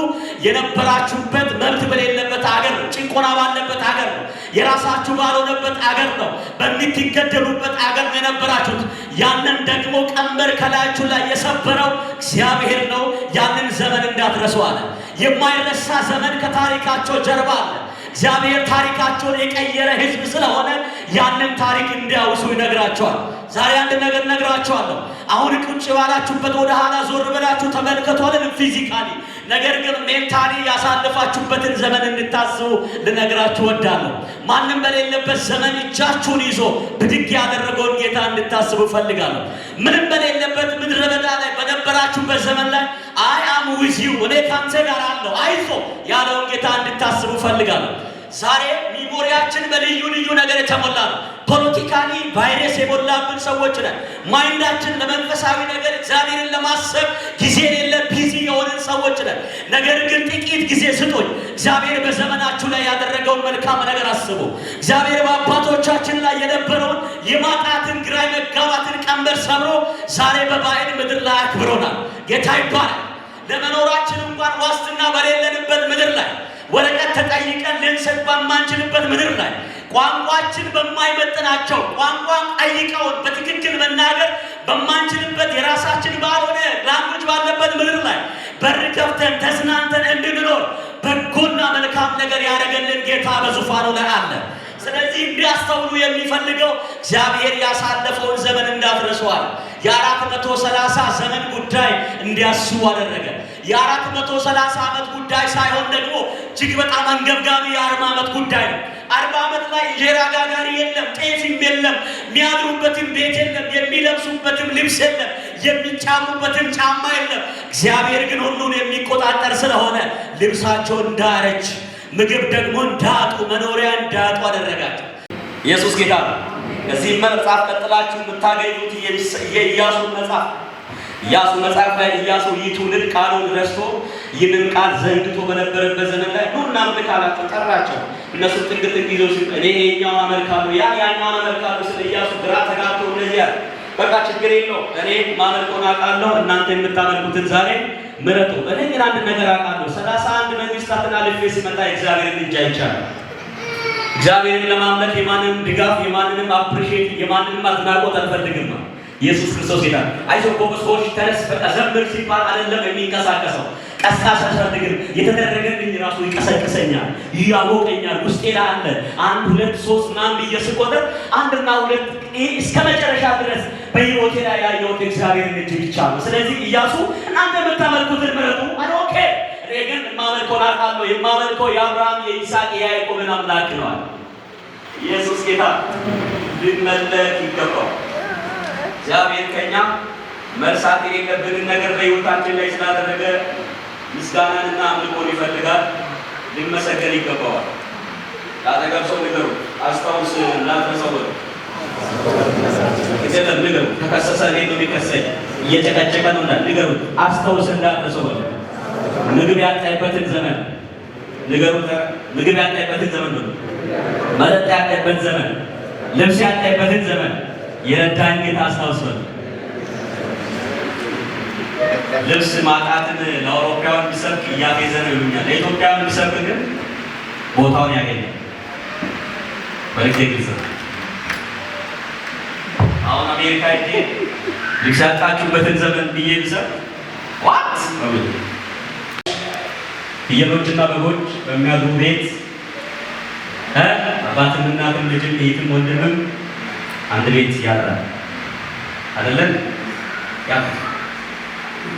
D: የነበራችሁበት መብት በሌለበት አገር ነው። ጭቆና ባለበት አገር ነው። የራሳችሁ ባልሆነበት አገር ነው። በምትገደሉበት አገር ነው የነበራችሁት። ያንን ደግሞ ቀንበር ከላያችሁ ላይ የሰበረው እግዚአብሔር ነው። ያንን ዘመን እንዳትረሱ አለ። የማይረሳ ዘመን ከታሪካቸው ጀርባ አለ። እግዚአብሔር ታሪካቸውን የቀየረ ሕዝብ ስለሆነ ያንን ታሪክ እንዲያውሱ ይነግራቸዋል። ዛሬ አንድ ነገር እነግራችኋለሁ። አሁን ቁጭ ባላችሁበት ወደ ኋላ ዞር ብላችሁ ተመልከቱ አልልም physically፣ ነገር ግን mentally ያሳለፋችሁበትን ዘመን እንድታስቡ ልነግራችሁ እወዳለሁ። ማንም በሌለበት ዘመን እጃችሁን ይዞ ብድግ ያደረገውን ጌታ እንድታስቡ እፈልጋለሁ። ምንም በሌለበት ምድረ በዳ ላይ በነበራችሁበት ዘመን ላይ "I am with you፣ እኔ ካንተ ጋር አለሁ፣ አይዞህ" ያለውን ጌታ እንድታስቡ እፈልጋለሁ። ዛሬ memory ያችን በልዩ ልዩ ነገር የተሞላ ነው። Politically ቫይረስ የሞላብን ሰዎች ነን። Mind ኣችን ለመንፈሳዊ ነገር፣ እግዚአብሔርን ለማሰብ ጊዜ የሌለ busy የሆንን ሰዎች ነን። ነገር ግን ጥቂት ጊዜ ስጡኝ። እግዚአብሔር በዘመናችሁ ላይ ያደረገውን መልካም ነገር አስቡ። እግዚአብሔር በአባቶቻችን ላይ የነበረውን የማጣትን፣ ግራ የመጋባትን ቀንበር ሰብሮ ዛሬ በባዕድ ምድር ላይ አክብሮናል። ጌታ ይባረክ። ለመኖራችን እንኳን ዋስትና በሌለንበት ምድር ላይ፣ ወረቀት ተጠይቀን ልንሰጥ በማንችልበት ምድር ላይ፣ ቋንቋችን በማይመጥናቸው ቋንቋ ጠይቀውን በትክክል መናገር በማንችልበት፣ የራሳችን ባልሆነ language ባለበት ምድር ላይ በር ከፍተን ተዝናንተን እንድንኖር በጎና መልካም ነገር ያደረገልን ጌታ በዙፋኑ ላይ አለ። ስለዚህ እንዲያስተውሉ የሚፈልገው እግዚአብሔር ያሳለፈውን ዘመን እንዳትረሱ አለ። የ430 ዘመን ጉዳይ እንዲያስቡ አደረገ። የ430 ዓመት ጉዳይ ሳይሆን ደግሞ እጅግ በጣም አንገብጋቢ የ40 ዓመት ጉዳይ ነው። 40 ዓመት ላይ እንጀራ ጋጋሪ የለም፣ ጤፍም የለም፣ የሚያድሩበትም ቤት የለም፣ የሚለብሱበትም ልብስ የለም፣ የሚጫሙበትም ጫማ የለም። እግዚአብሔር ግን ሁሉን የሚቆጣጠር ስለሆነ ልብሳቸው እንዳያረጅ፣ ምግብ ደግሞ እንዳያጡ፣ መኖሪያ እንዳያጡ አደረጋቸው። ኢየሱስ ጌታ ነው። ከዚህ መጽሐፍ ቀጥላችሁ የምታገኙት የኢያሱን መጽሐፍ። ኢያሱ መጽሐፍ ላይ ኢያሱ ይህ ትውልድ ቃሉን ረስቶ ይህንን ቃል ዘንግቶ በነበረበት ዘመን ላይ ኑ እናምልክ አላቸው፣ ጠራቸው። እነሱ ጥግ ጥግ ይዘው ሲሉ እኔ ይሄኛውን አመልካለሁ፣ ያ ያኛውን አመልካለሁ ስለ ኢያሱ ግራ ተጋብቶ እንደዚህ አለ። በቃ ችግር የለው፣ እኔ ማመልከውን አውቃለሁ፣ እናንተ የምታመልኩትን ዛሬ ምረጡ። እኔ ግን አንድ ነገር አውቃለሁ፣ 31 መንግስታትን አልፌ ስመጣ የእግዚአብሔርን እጅ አይቻለሁ። እግዚአብሔርን ለማምለክ የማንንም ድጋፍ፣ የማንንም appreciate፣ የማንንም አድናቆት አልፈልግም። ኢየሱስ ክርስቶስ ጌታ። አይዞህ ጎበዝ፣ ሆሽ ተነስ፣ በቃ ዘምር ሲባል አይደለም የሚንቀሳቀሰው። ቀስቃሽ አልፈልግም። የተደረገልኝ ራሱ ይቀሰቅሰኛል፣ ያሞቀኛል። ውስጤ ላይ አለ። አንድ፣ ሁለት፣ ሶስት ምናምን ብዬ ስቆጥር አንድና ሁለት እስከ መጨረሻ ድረስ በሕይወቴ ላይ ያየሁት እግዚአብሔርን እጅ ብቻ ነው። ስለዚህ ኢያሱ እናንተ የምታመልኩትን ምረጡ። Okay፣ እኔ ግን የማመልከውን አውቃለሁ። የማመልከው የአብርሃም፣ የይስሐቅ፣ የያዕቆብን አምላክ ነው አለ። ኢየሱስ ጌታ ሊመለክ ይገባል። እግዚአብሔር ከኛ መርሳት የሌለብንን ነገር በሕይወታችን ላይ ስላደረገ ምስጋናንና አምልኮን ይፈልጋል። ሊመሰገን ይገባዋል። ለአጠገብ ሰው ንገሩ፣ አስታውስ፣ እንዳትረሳው በሉ። የለም ንገሩ። ከከሰሰ እኔ ነው የሚከሰኝ፣ እየጨቀጨቀ ነው እና ንገሩ፣ አስታውስ፣ እንዳትረሳው በሉ። ምግብ ያጣይበትን ዘመን ንገሩ። ምግብ ያጣይበትን ዘመን በሉ። መጠጥ ያጣይበት ዘመን፣ ልብስ ያጣይበትን ዘመን የረዳኝ ጌታ አስታውስ በሉ። ልብስ ማጣትን ለአውሮፓውያን ቢሰብክ እያፌዘ ነው ይሉኛል። ለኢትዮጵያውያን ቢሰብክ ግን ቦታውን ያገኛል። መልዕክቴ ግልጽ ነው። አሁን አሜሪካ ሄጄ ልብስ ያጣችሁበትን ዘመን ብዬ ብሰብክ what ነው የሚሉኝ። ፍየሎችና በጎች በሚያድሩ ቤት አባትም እናትም ልጅም እህትም ወንድምም አንድ ቤት ያድራል። አይደለም? ያ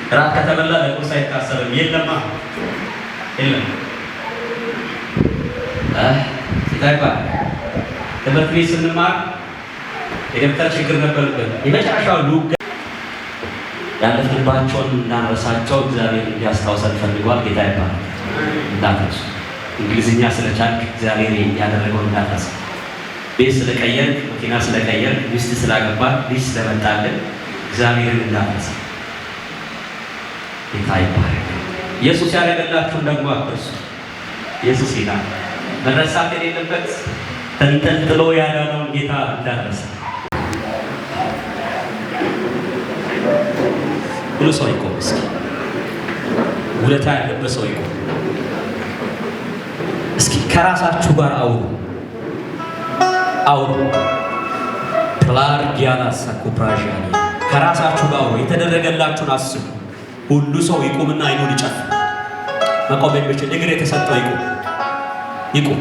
D: እራት ከተበላ ለቁርስ አይታሰብም። የለማ የለም። ጌታ። ትምህርት ቤት ስንማር የደብተር ችግር ነበርብን። የመጨረሻው ሉጋ ያለፍንባቸውን እንዳንረሳቸው እግዚአብሔር እንዲያስታውሰን ፈልጓል። ጌታ ይባላል። እንዳትረሱ። እንግሊዝኛ ስለቻልክ እግዚአብሔር ያደረገውን እንዳትረሳ። ቤት ስለቀየርክ፣ መኪና ስለቀየርክ፣ ሚስት ስላገባ፣ ልጅ ስለመጣልን እግዚአብሔርን እንዳትረሳ። ጌታ ይባረክ። ኢየሱስ ያደረገላችሁን ደግሞ አትርሱ። ኢየሱስ ጌታ። መረሳት የሌለበት ተንጠልጥሎ ያዳነውን ጌታ እንዳትረሳ። ሁሉ ሰው ይቆም እስኪ። ውለታ ያለበት ሰው ይቆም እስኪ። ከራሳችሁ ጋር አውሩ፣ አውሩ። ፕላርጊያላ ሳኮፕራዣኒ ከራሳችሁ ጋር አውሩ። የተደረገላችሁን አስቡ። ሁሉ ሰው ይቁምና አይኑን ይጨፍን። መቆም የሚችል፣ እግር የተሰጠው ይቁም፣ ይቁም።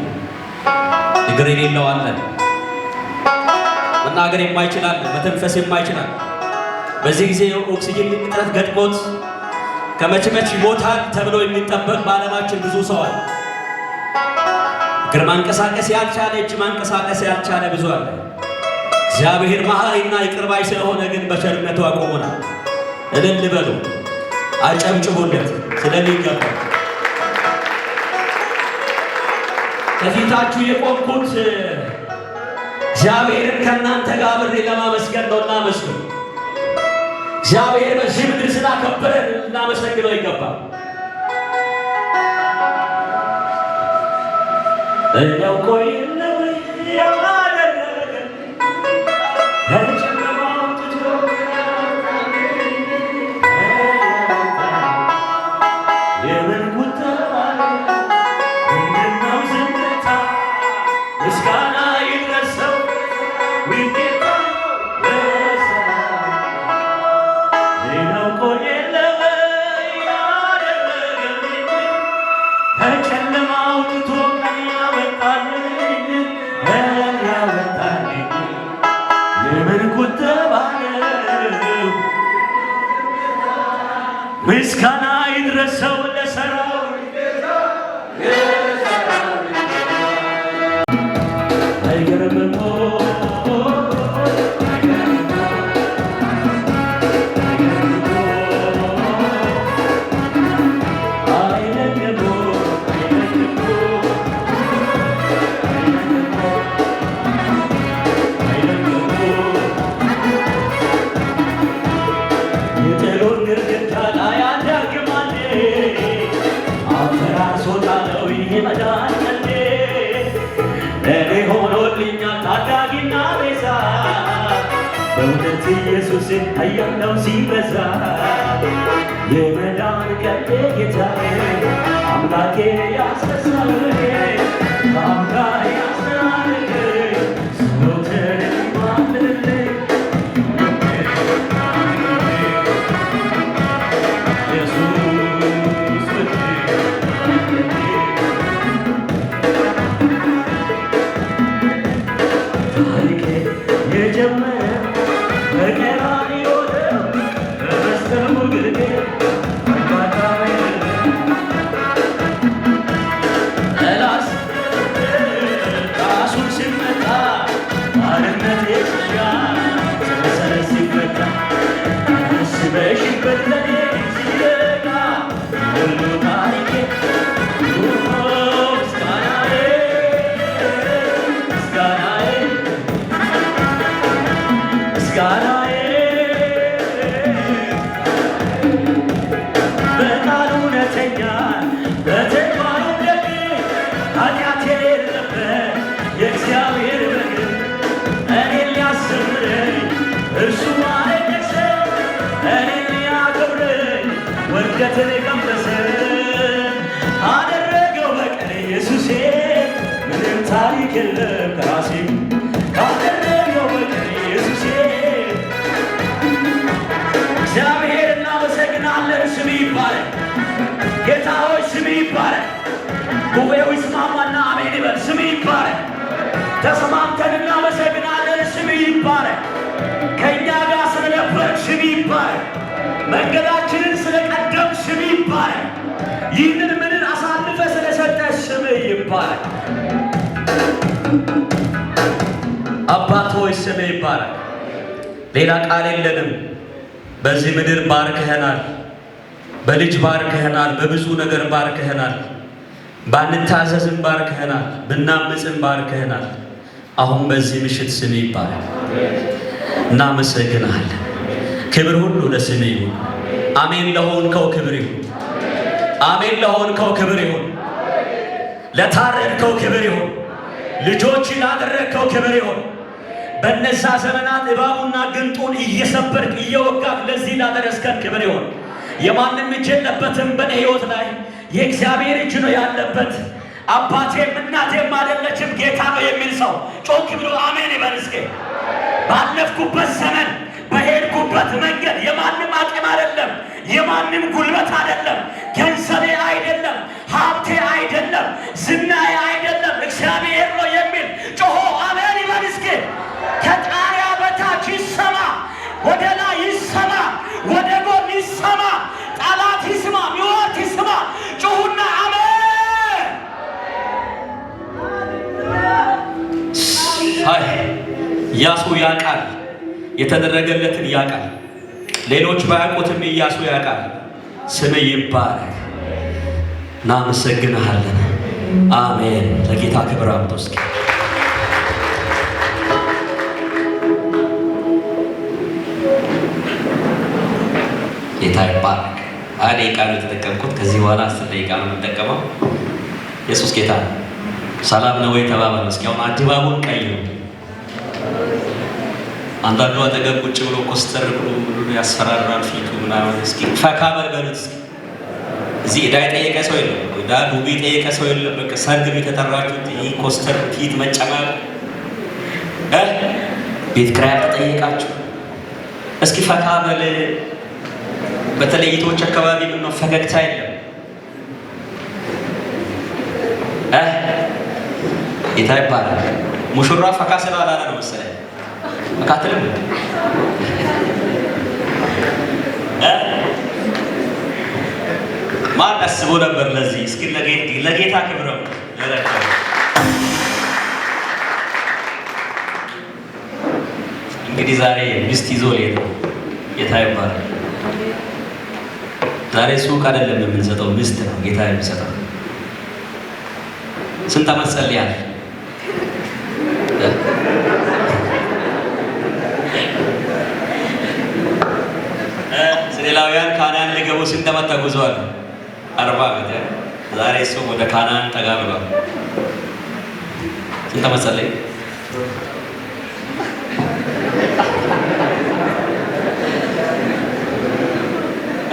D: እግር የሌለው አለ፣ መናገር የማይችል አለ፣ መተንፈስ የማይችል አለ። በዚህ ጊዜ ኦክሲጅን እጥረት ገጥሞት ከመቼ መች ይሞታል ተብሎ የሚጠበቅ በዓለማችን ብዙ ሰው አለ። እግር ማንቀሳቀስ ያልቻለ፣ እጅ ማንቀሳቀስ ያልቻለ ብዙ አለ። እግዚአብሔር መሐሪና ይቅር ባይ ስለሆነ ግን በቸርነቱ አቆሞናል። እልል በሉ፣ አጨብጭቡለት ስለሚገባ። ከፊታችሁ የቆምኩት እግዚአብሔርን ከእናንተ ጋር አብሬ ለማመስገን ነው። እናመስግን። እግዚአብሔር በዚህ ምድር ስላከበረን ልናመሰግነው ይገባል። እኛው ቆይ ያደረገ ከጨለማ አውጥቶ የምን ቁጠባ? ምንድነው ዝምታ? ምስጋና ይድረሰው ጌታ። ሌላው ቆይ የለም ያደረገልኝ፣ ከጨለማ አውጥቶ ቀን ያወጣልኝ፣ ቀን ያወጣልኝ። የምን ቁጠባ ነው? ምስጋና ይድረሰው ለሰራዊት። አይገርምም? አይደንቅም? አይደንቅም? የጥሉን ግድግዳ ላይ አዳግም አንዴ አፈራርሶ ጣለው። ይሄ መዳን ቀንዴ እኔ ሆኖልኛል ታዳጊና ቤዛ። በእውነት ኢየሱስን አያለው ሲበዛ። የመዳን ቀንዴ ጌታዬ አምላኬ ያስነሳል፣ በአምላክ ያስተናግድ ጸሎትን ማልልኝ ኢየሱስ ውዴ። ታሪኬ የጀመረ በቀራንዮ ነው፣ በመስቀሉ ግርጌ አጋጣሚ ጠላት ራሱን ሲመታ፣ ባርነቴ ሲሻር፣ ሰንሰለት ሲፈታ፣ አስበሽበት ለኔ ሲበቃ ሁሉ ታሪኬ ምስጋናዬ፣ ምስጋናዬ፣ ምስጋናዬ። በቃሉ እውነተኛ፣ በተግባሩ ደግ፣ ኃጢአት የሌለበት የእግዚአብሔር በግ እኔን ሊያስተምረኝ እርሱ አለቀሰ፣ እኔን ሊያከብረኝ ውርደትን ቀመሰ። አደረገው በቀል ኢየሱሴ፣ ምንም ታሪክ የለም ከራሴ። ካደረገው በቀል ኢየሱሴ። እግዚአብሔር እናመሰግናለን። ስም ይባረክ። ጌታ ሆይ ስም ይባረክ። ጉባኤው ይስማማና አሜን ይበል። ስም ይባረክ። ተስማምተን እናመሰግናለን። ስም ይባረክ። ከእኛ ጋር ስለነበርክ ስም ይባረክ። መንገዳችንን ስለቀደም ስም ይባረክ። ይህንን ምድር አሳልፈ ስለሰጠ ስም ይባረክ። አባት ሆይ ስም ይባረክ። ሌላ ቃል የለንም። በዚህ ምድር ባርከኸናል፣ በልጅ ባርከኸናል፣ በብዙ ነገር ባርከኸናል። ባንታዘዝም ባርከኸናል፣ ብናምፅም ባርከኸናል። አሁን በዚህ ምሽት ስም ይባረክ። እናመሰግናለን። ክብር ሁሉ ለስም ይሁን። አሜን ለሆንከው ክብር ይሁን። አሜን ለሆንከው ክብር ይሁን። ለታረድከው ክብር ይሁን። ልጆች ላደረግከው ክብር ይሁን። በነዛ ዘመናት እባቡና ግንጡን እየሰበርክ እየወጋክ ለዚህ ላደረስከን ክብር ይሁን። የማንም እጅ የለበትም በእኔ ሕይወት ላይ፣ የእግዚአብሔር እጅ ነው ያለበት። አባቴም እናቴም አይደለችም፣ ጌታ ነው የሚል ሰው ጮክ ብሎ አሜን ይበል እስኪ። ባለፍኩበት ዘመን፣ በሄድኩበት መንገድ የማንም አቅም አይደለም፣ የማንም ጉልበት አይደለም፣ ገንዘቤ አይደለም፣ ሀብቴ አይደለም፣ ዝናዬ አይደለም፣ እግዚአብሔር ነው የሚል ያውቃል፣ የተደረገለትን ያውቃል። ሌሎች ባያውቁትም ኢያሱ ያውቃል። ስም ይባረክ። እናመሰግንሃለን። አሜን። ለጌታ ክብር አምጡ እስኪ። ጌታ ይባረክ። 20 ደቂቃ ነው የተጠቀምኩት። ከዚህ በኋላ 10 ደቂቃ ነው የምጠቀመው። ኢየሱስ ጌታ ነው። ሰላም ነው ወይ ተባባሉ። እስኪ አሁን አድባቡን ቀይሩ። አንዳንዱ አጠገብ ቁጭ ብሎ ኮስተር ብሎ ብሎ ያስፈራራል ፊቱ ምናምን። እስኪ ፈካ በል በሉት እስኪ። እዚህ ዕዳ የጠየቀ ሰው የለም። ዕዳ ዱቤ የጠየቀ ሰው የለም። በቃ ሰርግ ነው የተጠራችሁት። ይህ ኮስተር ፊት መጨመር፣ ቤት ኪራይ አልተጠየቃችሁ። እስኪ ፈካ በል። በተለይ እህቶች አካባቢ ምነው ፈገግታ የለም? ጌታ ይባላል። ሙሽራ ፈካ ስላላለ ነው መሰለኝ። ፈካ አትልም? ማን አስቦ ነበር ለዚህ? እስኪ ለጌታ ክብር ነው። እንግዲህ ዛሬ ሚስት ይዞ ሊሄድ ነው። ጌታ ይባላል። ዛሬ ሱቅ አይደለም የምንሰጠው፣ ሚስት ነው ጌታ የሚሰጠው። ስንት ዓመት ጸልያል? እስራኤላውያን ካናን ሊገቡ ስንት ዓመት ተጉዘዋል? 40 ዓመት። ዛሬ እሱ ወደ ካናን ጠጋ ብሏል። ስንት ዓመት ጸለይ?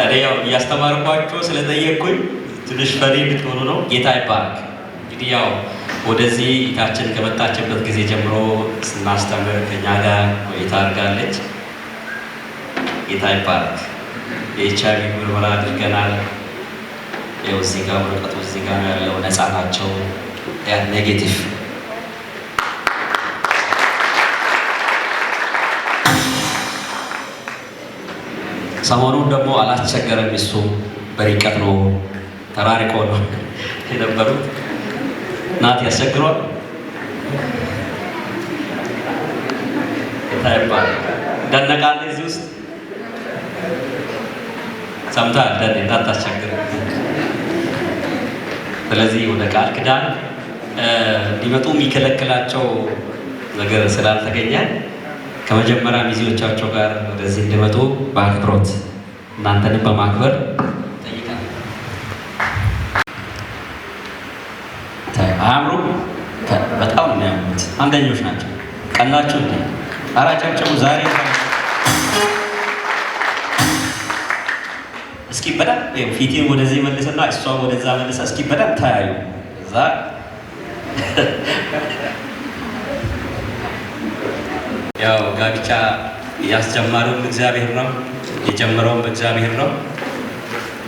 D: እኔ ያው እያስተማርኳቸው ስለጠየቅኩኝ ትንሽ ፈሪ ብትሆኑ ነው። ጌታ ይባረክ። እንግዲህ ያው ወደዚህ ጌታችን ከመጣችበት ጊዜ ጀምሮ ስናስተምር ከኛ ጋር ቆይታ አድርጋለች። ጌታ ይባረክ። የኤች አይቪ ምርመራ አድርገናል። ይኸው እዚህ ጋር ወረቀቱ እዚህ ጋር ነው ያለው። ነፃ ናቸው። ያ negative። ሰሞኑን ደግሞ አላስቸገረም። እሱ በርቀት ነው፣ ተራርቆ ነው የነበሩት። ናት ያስቸግሯል። ጌታ ይባረክ። ደነቃለ እዚህ ውስጥ ሰምተሃል። ደን እንዳታስቸግር። ስለዚህ ወደ ቃል ኪዳን እንዲመጡ የሚከለክላቸው ነገር ስላልተገኘ ከመጀመሪያ ሚዜዎቻቸው ጋር ወደዚህ እንዲመጡ በአክብሮት እናንተንም በማክበር ጠይቃለሁ። አያምሩም? በጣም ነው የሚያምሩት። አንደኞች ናቸው። ቀናችሁ እንዴ? ኧረ አጨብጭቡ ዛሬ። እስኪ በደንብ ፊቴን ወደዚህ መልስና እሷ ወደዛ መልሳ እስኪ በደንብ ተያዩ። እዛ ያው ጋብቻ ያስጀመረውም እግዚአብሔር ነው፣ የጀመረውም እግዚአብሔር ነው።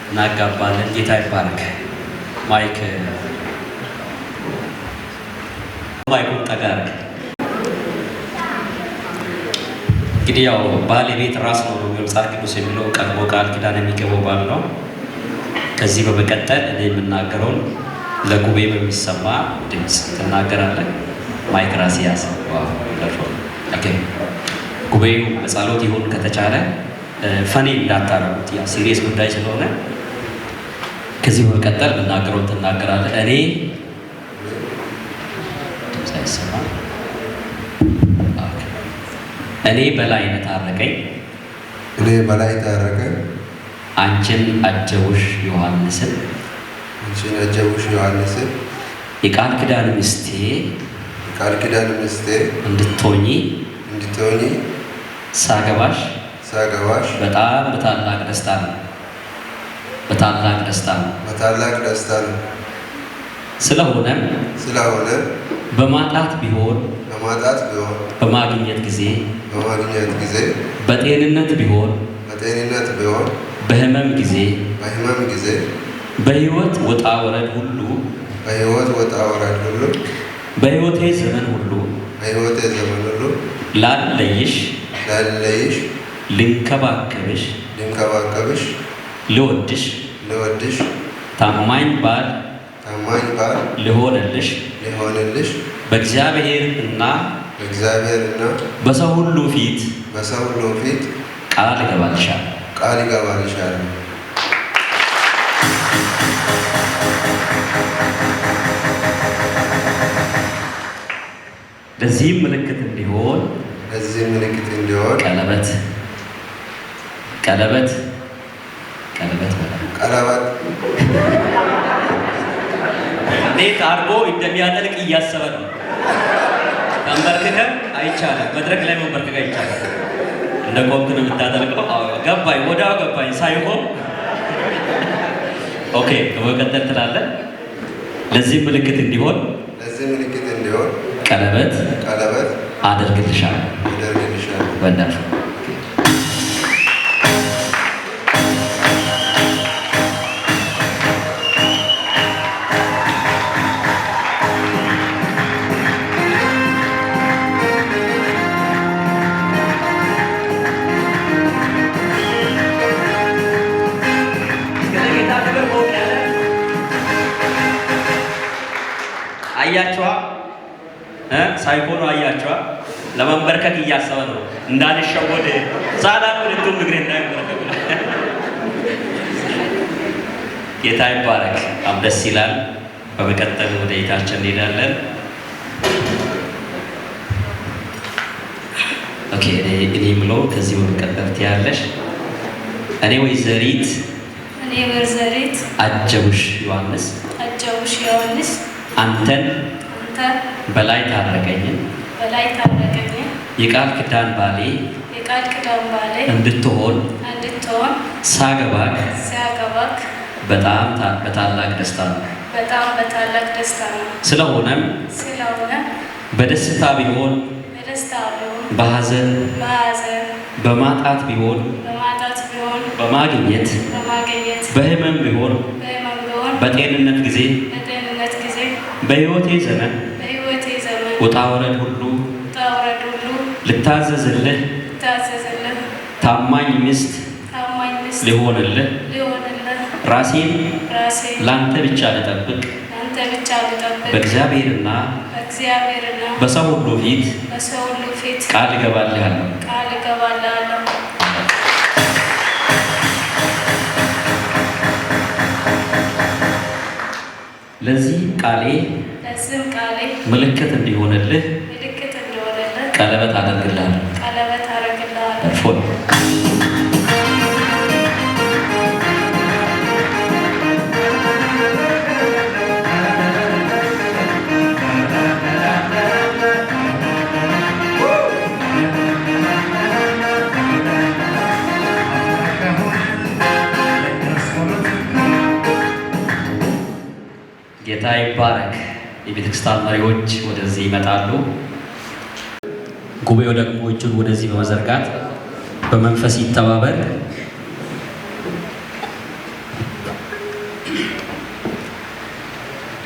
D: እናጋባለን። ጌታ ይባረክ። ማይኩን ጠጋ አድርግ። እንግዲህ ያው ባል የቤት ራስ ነው መጽሐፍ ቅዱስ የሚለው፣ ቀድሞ ቃል ኪዳን የሚገባው ባል ነው። ከዚህ በመቀጠል እኔ የምናገረውን ለጉባኤ በሚሰማ ድምፅ ትናገራለህ። Mic ራስ ያዝ። Okay። ጉባኤው በጸሎት ይሁን ከተቻለ፣ funny እንዳታረጉት፣ ያ serious ጉዳይ ስለሆነ። ከዚህ በመቀጠል የምናገረውን ትናገራለህ። እኔ ድምፅ አይሰማም። እኔ በላይነህ ታረቀኝ።
E: እኔ በላይ ታረቀኝ።
D: አንቺን አጀቡሽ ዮሐንስን።
E: አንቺን አጀቡሽ ዮሐንስን።
D: የቃል ኪዳን ሚስቴ
E: የቃል ኪዳን ሚስቴ
D: እንድትሆኚ
E: እንድትሆኚ
D: ሳገባሽ
E: ሳገባሽ
D: በጣም በታላቅ ደስታ ነው። በታላቅ ደስታ ነው።
E: በታላቅ ደስታ ነው።
D: ስለሆነም
E: ስለሆነ
D: በማጣት ቢሆን
E: በማጣት ቢሆን
D: በማግኘት ጊዜ
E: በማግኘት ጊዜ
D: በጤንነት ቢሆን
E: በጤንነት ቢሆን
D: በህመም ጊዜ
E: በህመም ጊዜ
D: በህይወት ውጣ ውረድ ሁሉ
E: በህይወት ወጣ ወረድ ሁሉ
D: በህይወቴ ዘመን ሁሉ
E: በህይወቴ ዘመን ሁሉ
D: ላልለይሽ፣
E: ላልለይሽ፣
D: ልንከባከብሽ፣
E: ልንከባከብሽ፣
D: ልወድሽ፣
E: ልወድሽ፣
D: ታማኝ ባል
E: ታማኝ ባል
D: ልሆንልሽ
E: ሊሆንልሽ
D: በእግዚአብሔር እና
E: በእግዚአብሔርና
D: በሰው ሁሉ ፊት
E: በሰው ሁሉ ፊት
D: ቃል እገባልሻለሁ።
E: ቃል እገባልሻለሁ።
D: ለዚህም ምልክት እንዲሆን
E: ለዚህ ምልክት እንዲሆን
D: ቀለበት ቀለበት ቀለበት
E: ቀለበት
D: እንዴት አድርጎ እንደሚያጠልቅ እያሰበ ነው። ተንበርክከ አይቻልም። መድረክ ላይ መንበርከክ አይቻልም። እንደ ቆምክ ነው የምታጠልቀው። ገባኝ፣ ወዲያው ገባኝ ሳይሆን okay። በመቀጠል ትላለህ። ለዚህ ምልክት እንዲሆን
E: ለዚህ ምልክት እንዲሆን
D: ቀለበት
E: ቀለበት
D: አደርግልሻለሁ።
E: አደርግልሻለሁ።
D: wonderful። አያቸዋ ሳይኮኑ አያቸዋ። ለመንበርከክ እያሰበ ነው እንዳልሸወድ ሳላቅ ሁለቱም እግሬ እንዳይንበረከክ። ጌታ ይባረክ። በጣም ደስ ይላል። በመቀጠል ወደ ጌታችን እንሄዳለን። okay፣ እኔ የምለው ከዚህ በመቀጠል ትያለሽ። እኔ ወይዘሪት
F: እኔ ወይዘሪት
D: አጀቡሽ ዮሐንስ
F: አጀቡሽ ዮሐንስ
D: አንተን
F: አንተ
D: በላይ ታረቀኝን
F: በላይ ታረቀኝን
D: የቃል ኪዳን ባሌ
F: የቃል ኪዳን ባሌ
D: እንድትሆን
F: እንድትሆን
D: ሳገባክ
F: ሲያገባክ
D: በጣም በታላቅ ደስታ ነው።
F: በጣም በታላቅ ደስታ ነው።
D: ስለሆነም
F: ስለሆነ
D: በደስታ ቢሆን
F: በደስታ ቢሆን
D: በሐዘን
F: በሐዘን
D: በማጣት ቢሆን
F: በማጣት ቢሆን
D: በማግኘት
F: በማግኘት
D: በሕመም ቢሆን
F: በሕመም ቢሆን
D: በጤንነት ጊዜ
F: በጤንነት ጊዜ
D: በሕይወቴ ዘመን
F: በሕይወቴ ዘመን
D: ውጣ ውረድ ሁሉ
F: ውጣ ውረድ ሁሉ
D: ልታዘዝልህ
F: ልታዘዝልህ
D: ታማኝ ሚስት
F: ታማኝ ሚስት
D: ሊሆንልህ
F: ሊሆንልህ
D: ራሴን
F: ራሴ
D: ላንተ ብቻ ልጠብቅ
F: ለአንተ ብቻ ልጠብቅ
D: በእግዚአብሔርና
F: በእግዚአብሔርና
D: በሰው ሁሉ ፊት
F: በሰው ሁሉ ፊት
D: ቃል እገባልሃለሁ።
F: ቃል እገባልሃለሁ።
D: ለዚህ ቃሌ
F: ለዚህም ቃሌ
D: ምልክት እንዲሆንልህ
F: ምልክት እንዲሆንልህ
D: ቀለበት አደርግልሃለሁ።
F: ቀለበት አደርግልሃለሁ።
D: ፎን ጌታ ይባረክ። የቤተክርስቲያን መሪዎች ወደዚህ ይመጣሉ። ጉባኤው ደግሞ እጁን ወደዚህ በመዘርጋት በመንፈስ ይተባበር።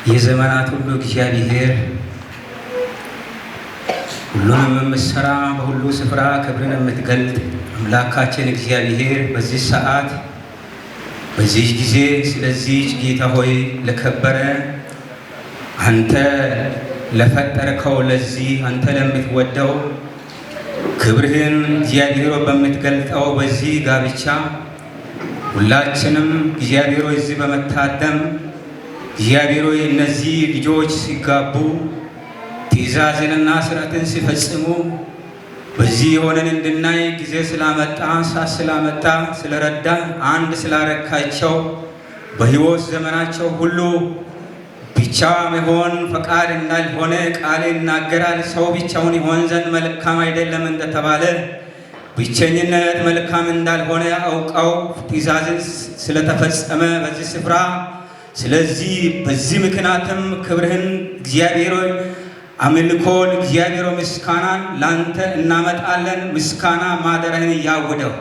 C: የዘመናት ሁሉ እግዚአብሔር ሁሉንም የምትሰራ በሁሉ ስፍራ ክብርን የምትገልጥ አምላካችን እግዚአብሔር በዚህ ሰዓት በዚህ ጊዜ ስለዚህ ጌታ ሆይ ለከበረ አንተ ለፈጠርከው ለዚህ አንተ ለምትወደው ክብርህን እግዚአብሔር በምትገልጠው በዚህ ጋብቻ ሁላችንም እግዚአብሔር ሆይ እዚህ በመታደም እግዚአብሔር ሆይ እነዚህ ልጆች ሲጋቡ ትእዛዝንና ሥርዓትን ሲፈጽሙ በዚህ የሆነን እንድናይ ጊዜ ስላመጣ ሳት ስላመጣ ስለረዳ አንድ ስላረካቸው በሕይወት ዘመናቸው ሁሉ ብቻ መሆን ፈቃድ እንዳልሆነ ቃል ይናገራል። ሰው ብቻውን ይሆን ዘንድ መልካም አይደለም እንደተባለ ብቸኝነት መልካም እንዳልሆነ አውቀው ትእዛዝን ስለተፈጸመ በዚህ ስፍራ ስለዚህ በዚህ ምክንያትም ክብርህን እግዚአብሔር ሆይ አምልኮን እግዚአብሔር ምስጋናን ላንተ እናመጣለን። ምስጋና ማደሪያህን ያውደው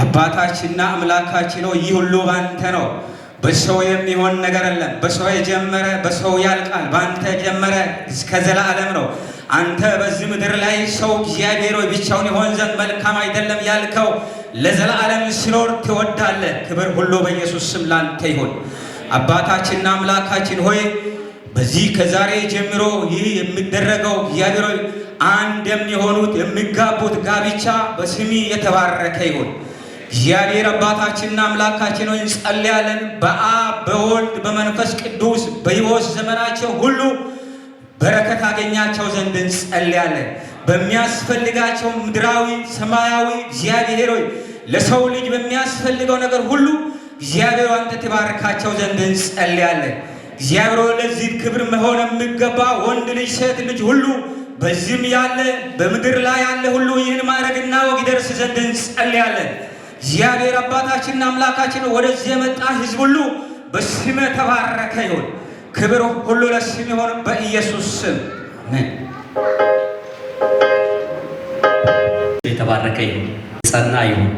C: አባታችንና አምላካችን ሆይ ይህ ሁሉ ባንተ ነው። በሰው የሚሆን ነገር የለም። በሰው የጀመረ በሰው ያልቃል። ባንተ የጀመረ እስከ ዘላለም ነው። አንተ በዚህ ምድር ላይ ሰው እግዚአብሔር ሆይ ብቻውን ይሆን ዘንድ መልካም አይደለም ያልከው ለዘላለም ሲኖር ትወዳለህ። ክብር ሁሉ በኢየሱስ ስም ላንተ ይሁን። አባታችንና አምላካችን ሆይ በዚህ ከዛሬ ጀምሮ ይህ የሚደረገው እግዚአብሔር ሆይ አንድ የሚሆኑት የሚጋቡት ጋብቻ በስሚ የተባረከ ይሁን። እግዚአብሔር አባታችንና አምላካችን ሆይ እንጸልያለን። በአብ በወልድ በመንፈስ ቅዱስ በሕይወት ዘመናቸው ሁሉ በረከት አገኛቸው ዘንድ እንጸልያለን። በሚያስፈልጋቸው ምድራዊ ሰማያዊ እግዚአብሔር ሆይ ለሰው ልጅ በሚያስፈልገው ነገር ሁሉ እግዚአብሔር አንተ ትባርካቸው ዘንድ እንጸልያለን። እግዚአብሔር ሆይ ለዚህ ክብር መሆን የሚገባ ወንድ ልጅ ሴት ልጅ ሁሉ በዚህም ያለ በምድር ላይ ያለ ሁሉ ይህን ማዕረግና ወግ ይደርስ ዘንድ እንጸልያለን። እግዚአብሔር አባታችንና አምላካችን ወደዚህ የመጣ ሕዝብ ሁሉ በስምህ ተባረከ ይሁን። ክብር ሁሉ ለስም ይሁን በኢየሱስ ስም አሜን።
D: የተባረከ ይሁን፣ ጸና ይሁን።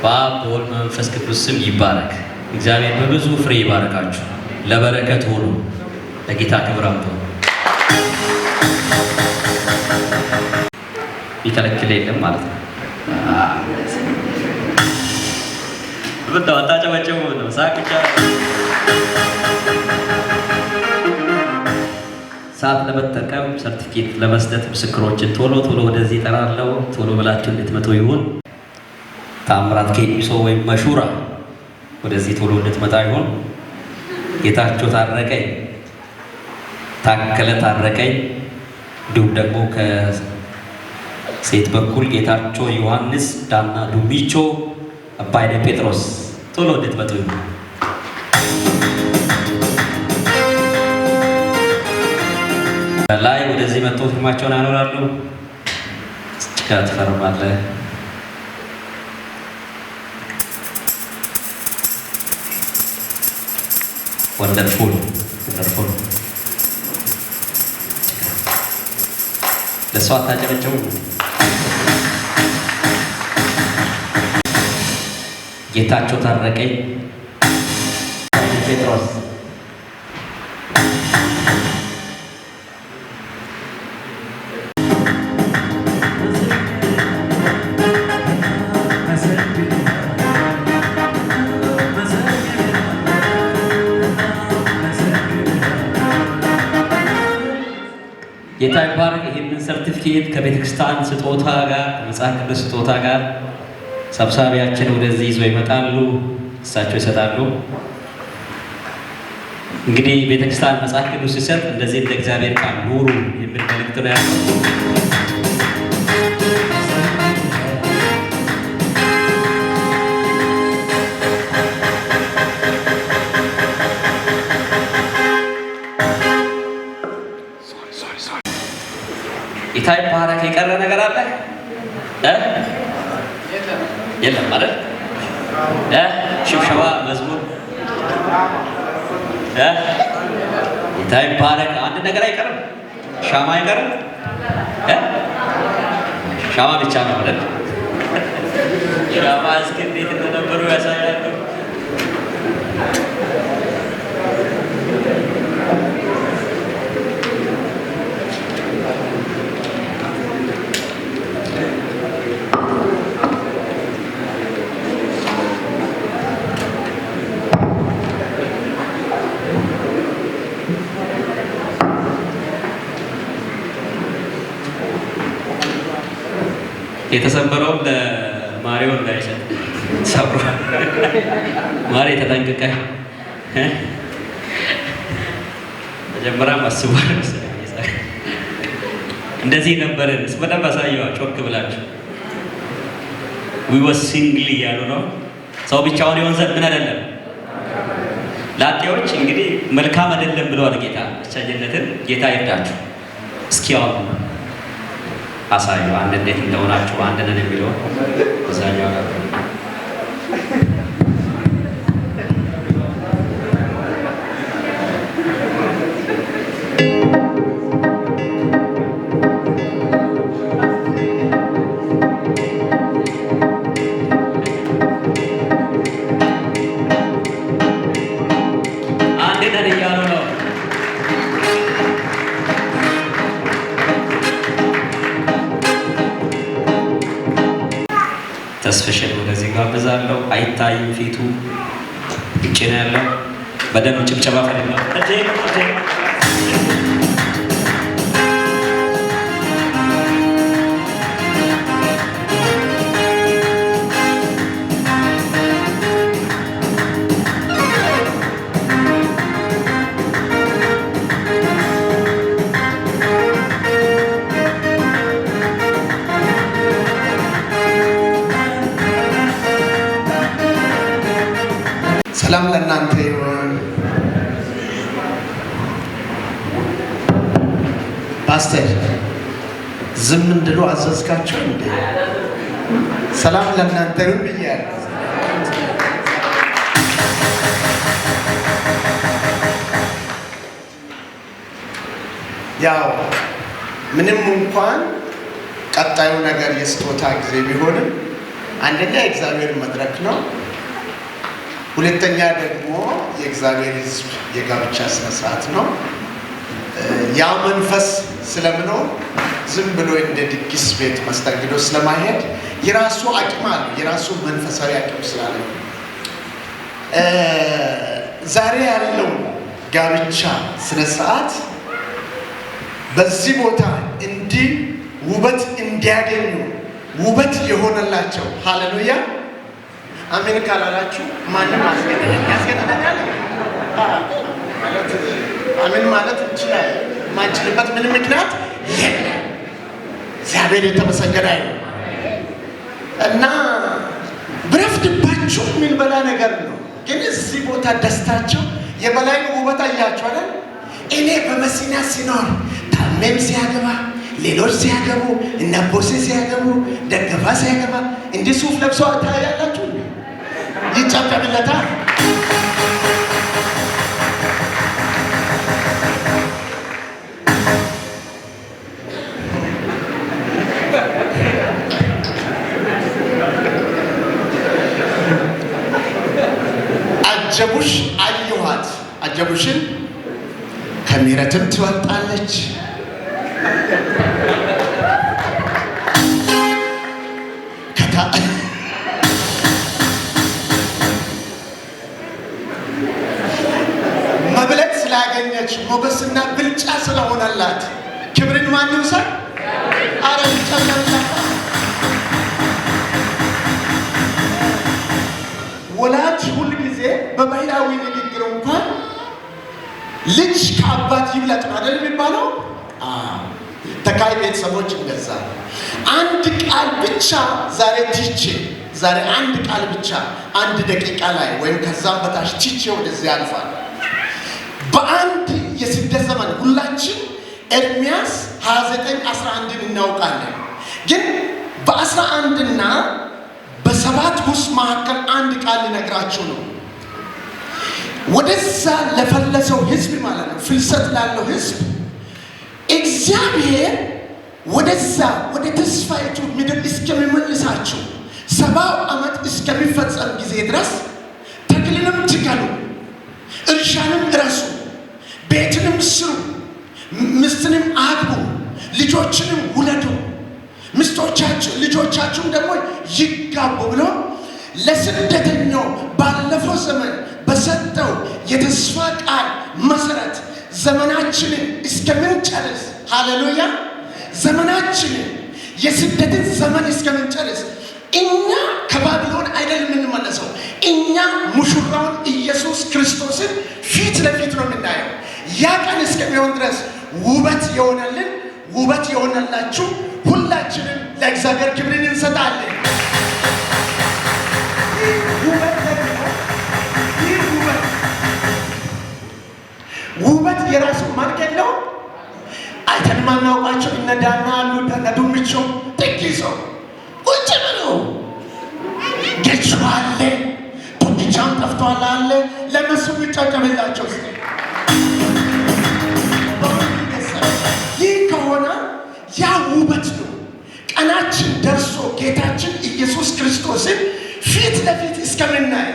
D: በአብ በወልድ በመንፈስ ቅዱስ ስም ይባረክ። እግዚአብሔር በብዙ ፍሬ ይባረካችሁ፣ ለበረከት ሆኑ። ለጌታ ክብር አምጡ። ሊከለክል የለም ማለት ነው። ብታው አታጨበጭቡ ነው፣ ሳቅ ብቻ። ሰዓት ለመጠቀም ሰርቲፊኬት ለመስጠት ምስክሮችን ቶሎ ቶሎ ወደዚህ እጠራለሁ። ቶሎ ብላችሁ እንድትመጡ ይሁን። ታምራት ኬኒሶ ወይም መሹራ ወደዚህ ቶሎ እንድትመጣ ይሁን። ጌታቸው ታረቀኝ፣ ታከለ ታረቀኝ፣ እንዲሁም ደግሞ ከሴት በኩል ጌታቸው ዮሐንስ፣ ዳና ዱሚቾ፣ አባይነ ጴጥሮስ ቶሎ እንድትመጡ ይሁን። ላይ ወደዚህ መጥቶ ፊርማቸውን ያኖራሉ። ጭቃ ትፈርማለህ። Wonderful, wonderful። ለእሷ አታጨበጭቡ። ጌታቸው ታረቀኝ፣ ጴጥሮስ ጌታ ይባረክ። ይህንን ሰርቲፊኬት ከቤተ ክርስቲያን ስጦታ ጋር፣ ከመጽሐፍ ቅዱስ ስጦታ ጋር ሰብሳቢያችን ወደዚህ ይዘው ይመጣሉ፣ እሳቸው ይሰጣሉ። እንግዲህ ቤተ ክርስቲያን መጽሐፍ ቅዱስ ሲሰጥ እንደዚህ እንደ እግዚአብሔር ቃል ኑሩ የሚል መልእክት ነው ያለው። ጌታ ይባረክ። የቀረ ነገር አለ? የለም ማለት ሽብሸባ መዝሙር ጌታ ይባረክ። አንድ ነገር አይቀርም፣ ሻማ አይቀርም። ሻማ ብቻ ነው አይደል? ሻማ እስኪ እንዴት እንደነበሩ ያሳያሉ። የተሰበረውን ለማሪው እንዳይሰጥ ሰብሮ፣ ማሪ ተጠንቅቀህ። መጀመሪያም አስቧል መሰለኝ። እንደዚህ ነበርን። በደንብ አሳየዋ ጮክ ብላችሁ። We was single እያሉ ነው። ሰው ብቻውን ይሆን ዘንድ ምን አይደለም። ላጤዎች እንግዲህ መልካም አይደለም ብለዋል ጌታ ብቸኝነትን። ጌታ ይርዳችሁ። እስኪ አሁን አሳዩ አንድ እንዴት እንደሆናችሁ፣ አንድ ነን የሚለውን እዛኛው ጋር። አንድ ነን እያሉ ነው። ተስፍሽን ወደዚህ ጋብዛለሁ። አይታይም ፊቱ፣ ውጭ ነው ያለው። በደንብ ጭብጨባ ፈልጋለሁ።
A: ፓስተር ዝም እንድሉ አዘዝካቸው እንዴ? ሰላም ለእናንተ ይሁን ብያለሁ። ያው ምንም እንኳን ቀጣዩ ነገር የስጦታ ጊዜ ቢሆንም አንደኛ የእግዚአብሔር መድረክ ነው። ሁለተኛ ደግሞ የእግዚአብሔር ሕዝብ የጋብቻ ስነ ስርዓት ነው። ያ መንፈስ ስለምኖር ዝም ብሎ እንደ ድግስ ቤት መስተንግዶ ስለማይሄድ የራሱ አቅም አለው፣ የራሱ መንፈሳዊ አቅም ስላለው ዛሬ ያለው ጋብቻ ስነ ስርዓት በዚህ ቦታ እንዲህ ውበት እንዲያገኙ ውበት የሆነላቸው፣ ሃሌሉያ፣ አሜን ካላላችሁ ማንም አስገደደኝ ያስገደደኛል ማለት አሜን ማለት እንችላለን። የማንችልበት ምንም ምክንያት የለም። እግዚአብሔር የተመሰገነ ይሁን እና ብረፍድባችሁ የምንበላ ነገር ነው። ግን እዚህ ቦታ ደስታቸው የበላይን ውበት አያችሁ አይደል? እኔ በመሲና ሲኖር ታሜም ሲያገባ፣ ሌሎች ሲያገቡ፣ እነ ቦሴ ሲያገቡ፣ ደገፋ ሲያገባ እንዲህ ሱፍ ለብሰው ታያላችሁ። ይጨብጨብለታል። አጀቡሽ አየኋት። አጀቡሽን ከምህረትም ትወጣለች። መብለጥ ስላገኘች ሞገስና ብልጫ ስለሆነላት ክብርን ማን ይውሰድ? አረ ይጨመርላት። ወላጅ ሁል ጊዜ በባህላዊ ንግግር እንኳን ልጅ ከአባት ይብለጥ ነው አይደል የሚባለው? ተካይ ቤተሰቦች እንደዛ። አንድ ቃል ብቻ ዛሬ ትቼ፣ ዛሬ አንድ ቃል ብቻ አንድ ደቂቃ ላይ ወይም ከዛም በታች ትቼ ወደዚህ ያልፋል። በአንድ የስደት ዘመን ሁላችን ኤርሚያስ 29:11ን እናውቃለን። ግን በ11 እና በ7 ውስጥ መካከል አንድ ቃል ሊነግራችሁ ነው። ወደዛ ለፈለሰው ህዝብ ማለት ነው፣ ፍልሰት ላለው ህዝብ እግዚአብሔር ወደዛ ወደ ተስፋይቱ ምድር እስከሚመልሳችሁ 70ው ዓመት እስከሚፈጸም ጊዜ ድረስ ተክልንም ትከሉ፣ እርሻንም እረሱ፣ ቤትንም ስሩ፣ ሚስትንም አግቡ፣ ልጆችንም ውለዱ፣ ሚስቶቻችሁ ልጆቻችሁም ደግሞ ይጋቡ ብሎ ለስደተኛው ባለፈው ዘመን በሰጠው የተስፋ ቃል መሰረት ዘመናችንን እስከምንጨርስ፣ ሃሌሉያ፣ ዘመናችንን የስደትን ዘመን እስከምንጨርስ እኛ ከባቢሎን አይደል የምንመለሰው። እኛ ሙሽራውን ኢየሱስ ክርስቶስን ፊት ለፊት ነው የምናየው። ያ ቀን እስከሚሆን ድረስ ውበት የሆነልን፣ ውበት የሆነላችሁ ሁላችንም ለእግዚአብሔር ክብርን እንሰጣለን። ይህ ውበት ደግሞ ይህ ውበት ውበት የራሱ መልክ የለውም። አይተን ማናውቃቸው እነ ዳና አሉ፣ እነ ዱምቾ ጥግ ይዘው ቁጭ ብለው ገቹ አለ፣ ቶኪቻም ጠፍቷል አለ። ለእነሱ የሚጨብጨብላቸው እስኪ። ይህ ከሆነ ያ ውበት ነው። ቀናችን ደርሶ ጌታችን ኢየሱስ ክርስቶስን ፊት ለፊት እስከምናይ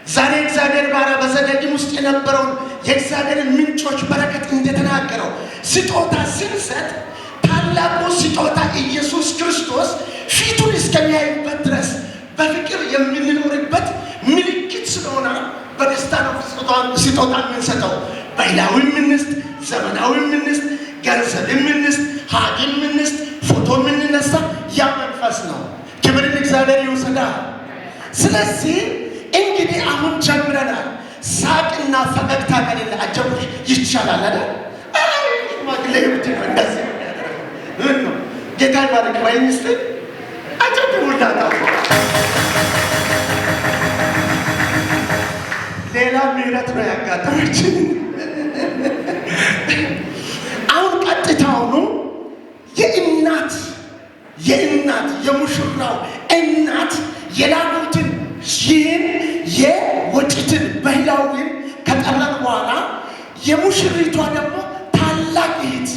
A: ዛሬ እግዚአብሔር ባሪያ በዘዳግም ውስጥ የነበረውን የእግዚአብሔርን ምንጮች በረከት እንደተናገረው ስጦታ ስንሰጥ ታላቁ ስጦታ ኢየሱስ ክርስቶስ ፊቱን እስከሚያይበት ድረስ በፍቅር የምንኖርበት ምልክት ስለሆነ በደስታ ነው ስጦታ የምንሰጠው። ባህላዊ የምንስጥ፣ ዘመናዊ የምንስጥ፣ ገንዘብ የምንስጥ፣ ሀግ የምንስጥ፣ ፎቶ የምንነሳ ያ መንፈስ ነው። ክብርን እግዚአብሔር ይውሰዳል። ስለዚህ እንግዲህ አሁን ጀምረናል። ሳቅና ፈገግታ ከሌለ አጀቡሽ ይቻላል አይደል? አይ ሽማግሌ እብድ ነው እንደዚህ ነው የሚያደርገው። ምን ነው ጌታ ይባርክ ባይ ሚስት አጨብጭቡላት። ሌላ ምህረት ነው ያጋጠመችን። አሁን ቀጥታውኑ የሙሽሪቷ ደግሞ ታላቅ እህት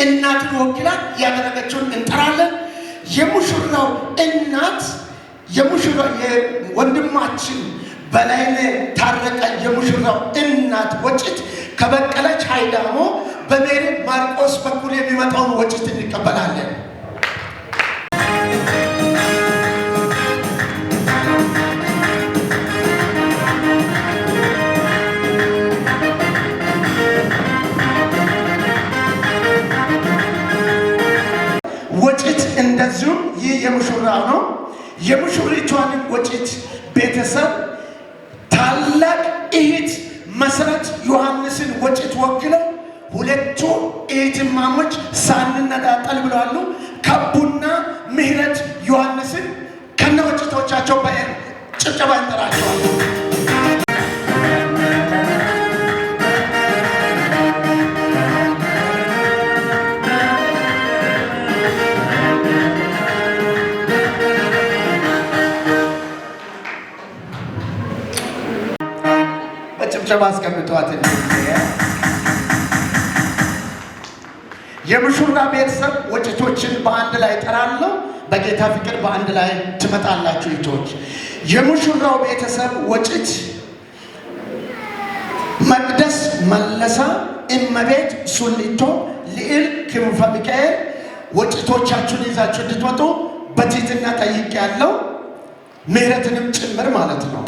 A: እናትን ወክላ ያደረገችውን እንጠራለን። የሙሽራው እናት የሙሽራ የወንድማችን በላይነህ ታረቀኝ የሙሽራው እናት ወጭት ከበቀለች ሃይዳሞ በሜሪ ማርቆስ በኩል የሚመጣውን ወጭት እንቀበላለን። ወጭት እንደዚሁም ይህ የሙሽራው ነው። የሙሽሪቷንም ወጭት ቤተሰብ ታላቅ እህት መሰረት ዮሐንስን ወጭት ወክለው ሁለቱ እህትማሞች ሳንነጣጠል ብለዋሉ። ከቡና ምህረት ዮሐንስን ከነ ወጭቶቻቸው በጭብጨባ እንጠራቸዋለን። በጭብጨባ አስቀምጧት። የሙሽራ ቤተሰብ ወጭቶችን በአንድ ላይ ጠራለሁ። በጌታ ፍቅር በአንድ ላይ ትመጣላችሁ። እህቶች የሙሽራው ቤተሰብ ወጭት መቅደስ መለሰ፣ እመቤት ሱሊቶ፣ ልዕል ክንፈ ሚካኤል ወጭቶቻችሁን ይዛችሁ እንድትመጡ በትህትና ጠይቄያለሁ። ምህረትንም ጭምር ማለት ነው።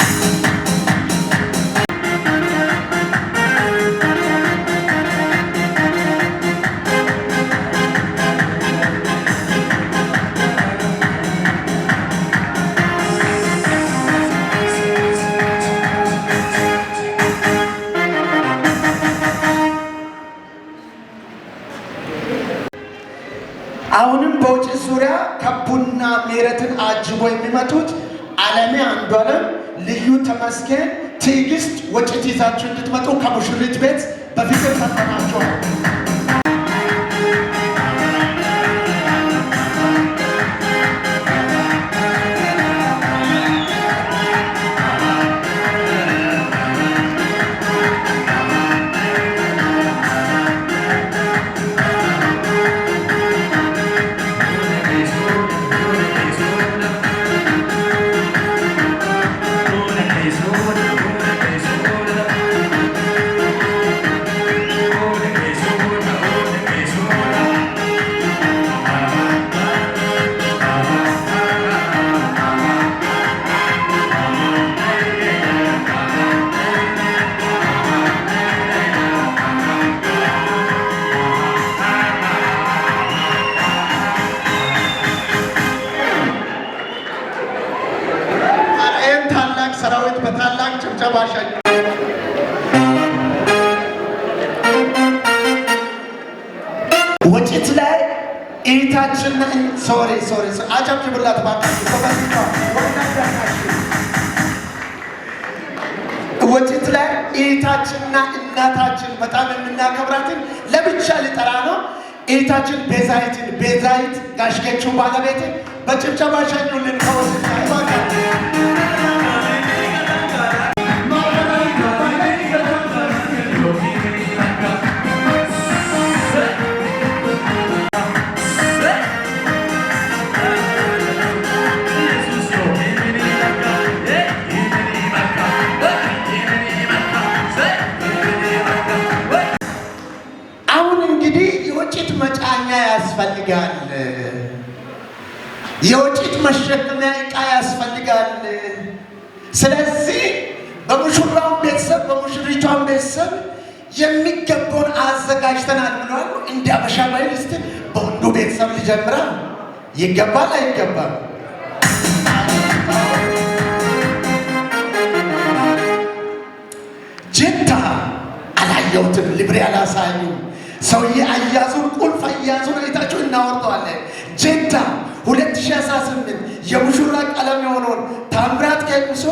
A: አሁንም በውጭ ዙሪያ ከቡና ምህረትን አጅቦ የሚመጡት አለሜ አንዷለም፣ ልዩ ተመስገን፣ ትዕግስት ወጭት ይዛችሁ እንድትመጡ ከሙሽሪት ቤት በፍቅር ጠርተናችኋል። ይህን ታላቅ ሰራዊት በታላቅ ጭብጨባ ሸኙ። ወጭት ላይ እህታችን sorry sorry አጨብጭቡላት እባካችሁ። ወጭት ላይ እህታችንና እናታችን በጣም የምናከብራትን ለብቻ ልጠራ ነው። እህታችን ቤዛይትን ቤዛይት ጋሽጌቹ ባለቤትን በጭብጨባ ሸኙልን። ከወጭት ላይ እባካችሁ። አሁን እንግዲህ የወጭት መጫኛ ያስፈልጋል። የወጭት መሸከሚያ ዕቃ ያስፈልጋል። ስለዚህ በሙሽራው ቤተሰብ በሙሽሪቷን ቤተሰብ የሚገባውን አዘጋጅተናል ብለዋል። እንደ አበሻ ባህል እስቲ በወንዱ ቤተሰብ ሊጀምራ ይገባል አይገባም? ጅታ አላየሁትም፣ ሊብሬ አላሳዩም። ሰውዬ አያዙን ቁልፍ አያዙን አይታችሁ እናወርደዋለን። ጅታ 2018 የሙሽራ ቀለም የሆነውን ታምራት ኬሚሶ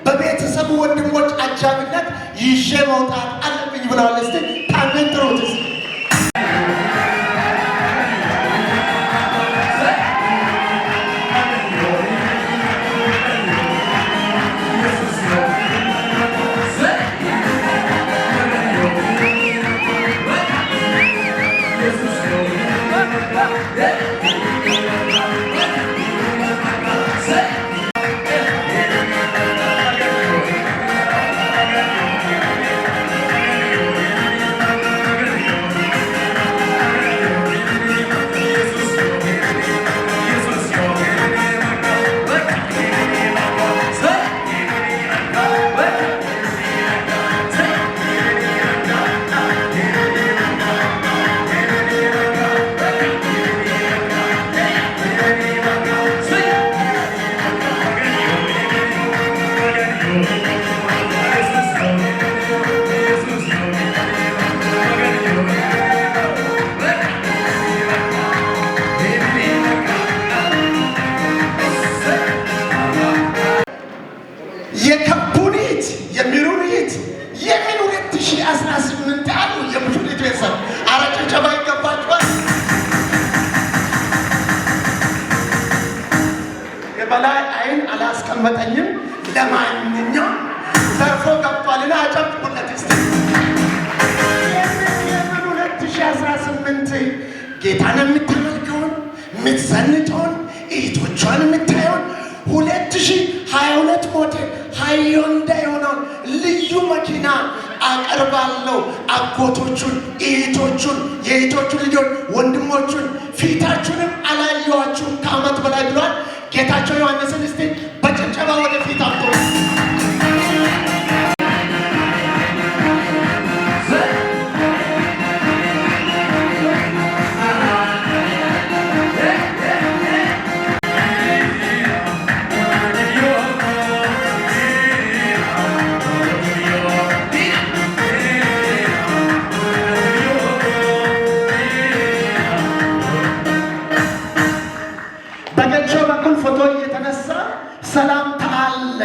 A: በቤተሰቡ ወንድሞች አጃቢነት ይዤ መውጣት አለብኝ ብለዋል። እስቲ ታሜን ጥሩት እስቲ።
G: 2018 አሉ የሙሽሪት ቤተሰብ። አረ ጭብጨባ ይገባችኋል። የበላይ አይን አላስቀመጠኝም። ለማንኛውም ዘርፎ ገብቷልና አጨብጭቡለት እስቲ። የምን 2018? ጌታን የምታመልከውን፣ የምትዘንጠውን፣ እህቶቿን የምታየውን፣ 2022 ሞዴል ሃዮንዳ የሆነውን ልዩ መኪና አቀርባለሁ። አጎቶቹን፣ እህቶቹን፣ የእህቶቹን ልጆች፣ ወንድሞቹን ፊታችሁንም አላየኋችሁም ከዓመት በላይ ብሏል። ጌታቸው ዮሐንስን እስቲ በጭብጨባ ወደፊት አምጡ። በገቾ በኩል ፎቶ እየተነሳ ሰላምታ አለ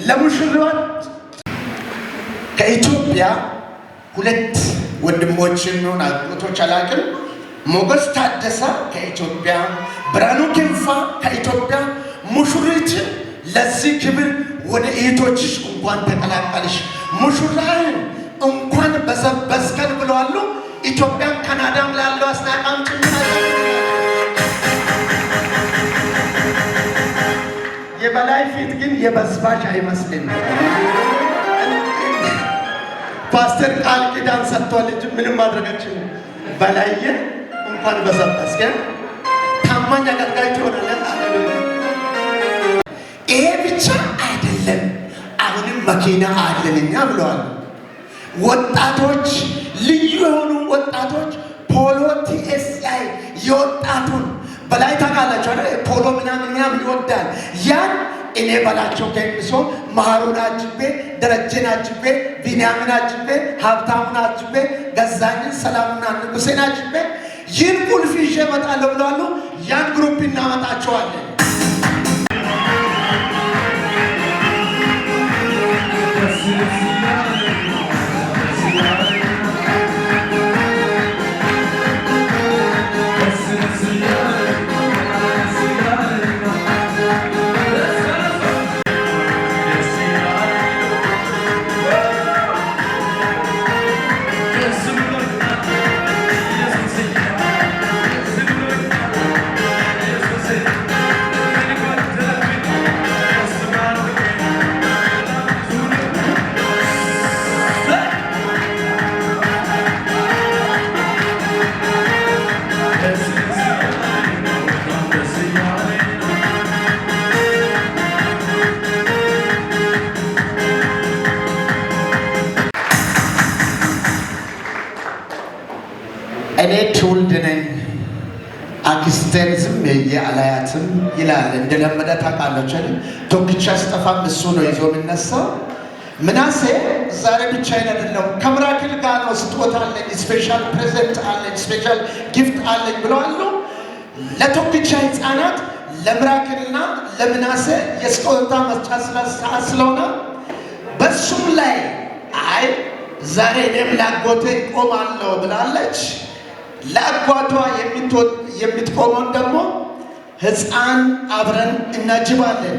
G: ለሙሽሮች። ከኢትዮጵያ ሁለት ወንድሞች የሚሆን አጎቶች አላውቅም። ሞገስ ታደሰ ከኢትዮጵያ፣ ብርሃኑ ክንፋ ከኢትዮጵያ። ሙሽሪትን ለዚህ ክብር ወደ እህቶችሽ እንኳን ተቀላቀልሽ፣ ሙሽራህን እንኳን በዘበዝከን ብለዋሉ። ኢትዮጵያም ካናዳም ላለው አስናቃም ጭምር። የበላይ ፊት ግን የበዝባዥ አይመስልም። ፓስተር ቃል ኪዳን ሰጥቷል እንጂ ምንም ማድረግ አልችልም። በላየ እንኳን በዘበዝከን፣ ታማኝ አገልጋይ ትሆናለህ። አሌሉያ። ይሄ ብቻ አይደለም፣ አሁንም መኪና አለን እኛ ብለዋል። ወጣቶች፣ ልዩ የሆኑ ወጣቶች Polo TSI የወጣቱን በላይ ታውቃላችሁ አይደል? Polo ምናምን ምናምን ይወዳል። ያን እኔ በላቸው ገሚሶ መሀሩን አጅቤ፣ ደረጀን አጅቤ፣ ቢንያምን አጅቤ፣ ሀብታሙን አጅቤ፣ ገዛኝን፣ ሰላሙና ንጉሴን አጅቤ ይህን ቁልፍ ይዤ እመጣለሁ ብለዋሉ። ያን group እናመጣቸዋለን። እኔ ትውልድ ነኝ፣ አክስቴን ዝም ብዬ አላያትም ይላል። እንደለመደ ታውቃለች አይደል? ቶክቻ ስጠፋም እሱ ነው ይዞ የሚነሳው። ምናሴ ዛሬ ብቻዬን አይደለም፣ ከምራክል ጋር ነው፣ ስጦታ አለኝ፣ special present አለኝ፣ special gift አለኝ ብለዋሉ። ለቶክቻ ህፃናት ለምራክልና ለምናሴ የስጦታ መስጫ ሰዓት ስለሆነ በሱም ላይ አይ ዛሬ እኔም ላጎቴ እቆማለሁ ብላለች። ለአጓቷ የምትቆመውን ደግሞ ህፃን አብረን እናጅባለን።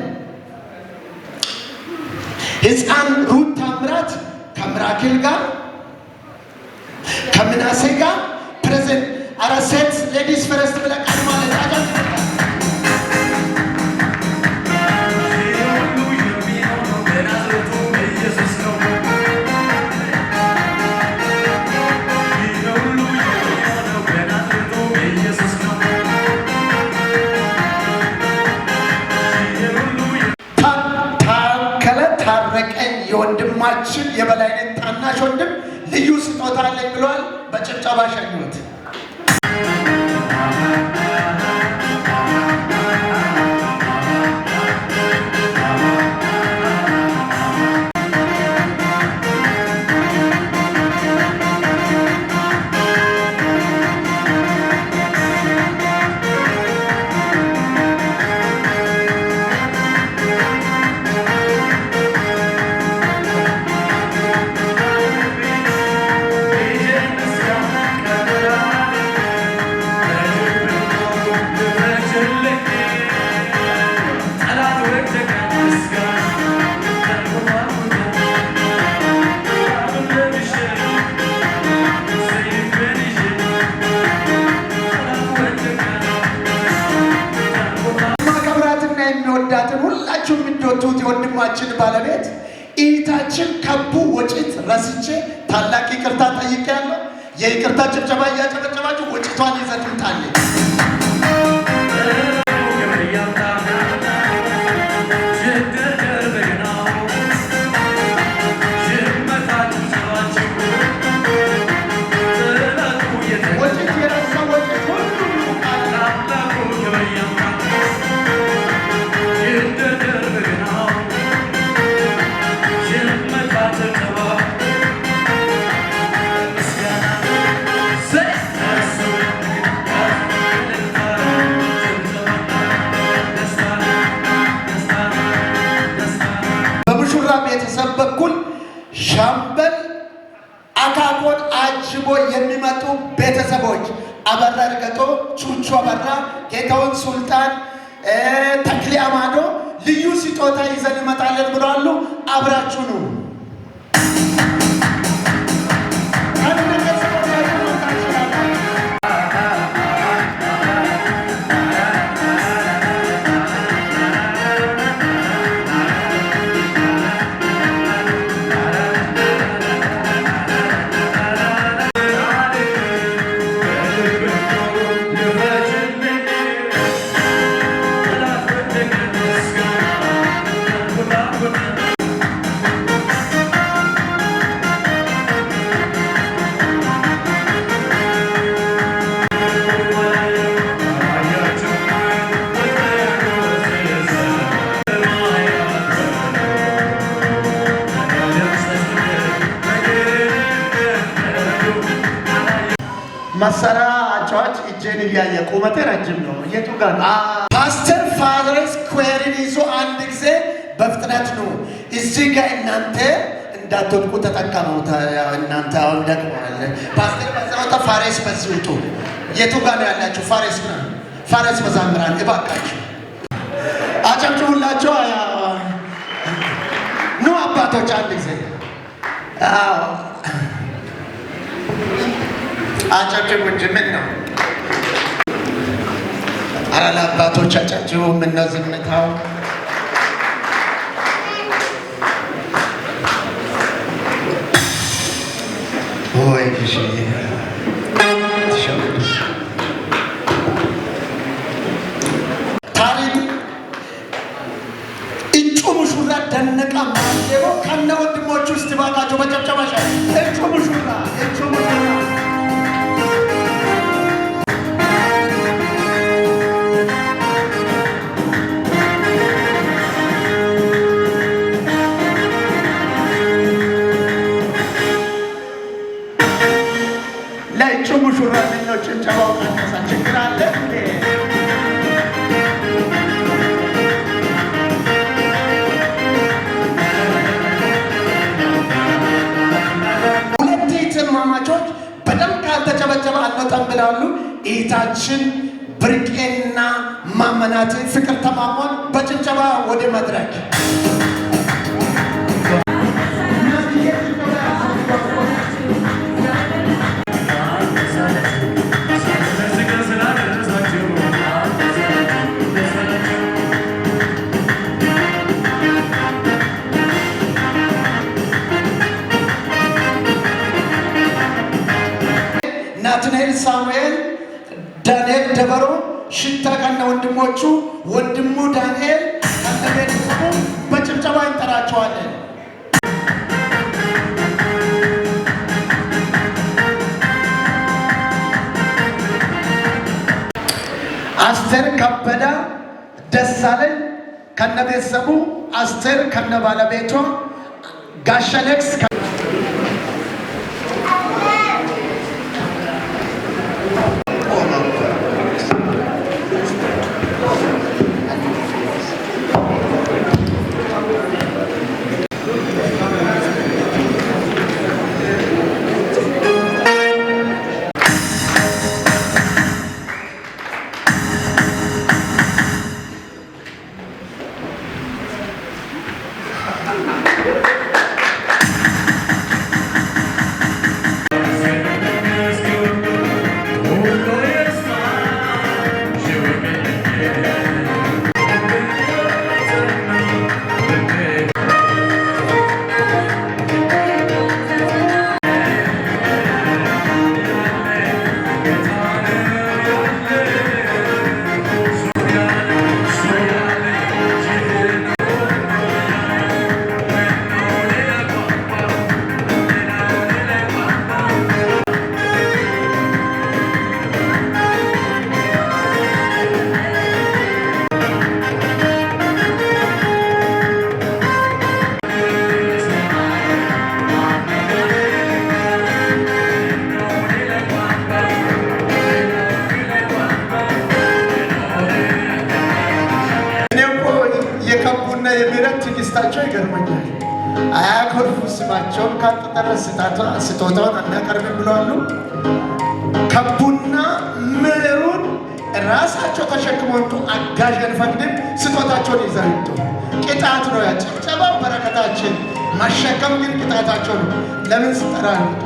G: ህፃን ሩት ታምራት ከምራክል ጋር ከምናሴ ጋር present። አረ ሴት ladies first ብለህ ቃል ማለት አጃ። ታከለ ታረቀኝ የወንድማችን የበላይነት ታናሽ ወንድም ልዩ ስጦታ አለኝ ብለዋል። በጭብጨባ ሸኙት። ቱቲ ወንድማችን ባለቤት እህታችን ከቡ ወጭት ረስቼ ታላቅ ይቅርታ ጠይቄያለሁ። የይቅርታ ጭብጨባ እያጨበጨባችሁ ወጭቷን ይዘህ ትምጣለች። ወጭት የረሳ ወጭት ሁሉ በሙሽራ ቤተሰብ በኩል ሻምበል አካኮን አጅቦ የሚመጡ ቤተሰቦች አበራ እርገጦ፣ ቹቹ አበራ፣ ጌታውን ሱልጣን፣ ተክሌ አማዶ ልዩ ስጦታ ይዘን እንመጣለን ብለዋል። አብራችሁ ነው። መሳሪያ አጫዋች እጄን እያየ ቁመቴ ረጅም ነው። የቱ ጋር ነው? ፓስተር ፋሬስ choir ን ይዞ አንድ ጊዜ በፍጥነት ነው እዚህ ጋር እናንተ እንዳትወድቁ ተጠቀሙ። እናንተ አሁን ደክመዋል። ፓስተር በዛ ወጣ፣ ፋሬስ በዚህ ውጡ። የቱ ጋር ነው ያላችሁ? ፋሬስ ነው ፋሬስ መዘምራን እባካችሁ አጨብጭቡላቸው። ኑ አባቶች አንድ ጊዜ አዎ አጨብጭቡ እንጂ ምን ነው? ኧረ ለአባቶች አጨብጭቡ። ምን ነው ዝምታው? ወይ እሺ፣ ታሪክ እጩ ሙሽራ ደነቃ ማንዴቦ ከነ ወንድሞቹ ውስጥ ባካቸው በጨብጨባሻ እጩ ሙሽራ እጩ ሙሽራ ለእጩ ሙሽራ ምነው ጭብጨባው ቀነሰ? ችግር አለ እንዴ? ሁለት እህትማማቾች በደንብ ካልተጨበጨበ አንወጣም ብለዋል። እህታችን ብርቄና ማመናት ፍቅር ተማሟን በጭብጨባ ወደ መድረክ ናትናኤል ሳሙኤል፣ ዳንኤል ደበሮ፣ ሽታ ከነ ወንድሞቹ፣ ወንድሙ ዳንኤል ከነ ቤተሰቡ በጭብጨባ እንጠራቸዋለን። አስቴር ከበደ ደሳለኝ ከነ ቤተሰቡ፣ አስቴር ከነ ባለቤቷ፣ ጋሸሌክስ ስማቸውን ካልተጠራ ስጦታውን አናቀርብም ብለዋል። ከቡና ምሩን ራሳቸው ተሸክሞ ይምጡ። አጋዥ አንፈቅድም። ስጦታቸውን ይዘው ይምጡ። ቅጣት ነው ያ ጭብጨባው በረከታችን፣ መሸከም ግን ቅጣታቸው ነው። ለምን ስጠራ ይምጡ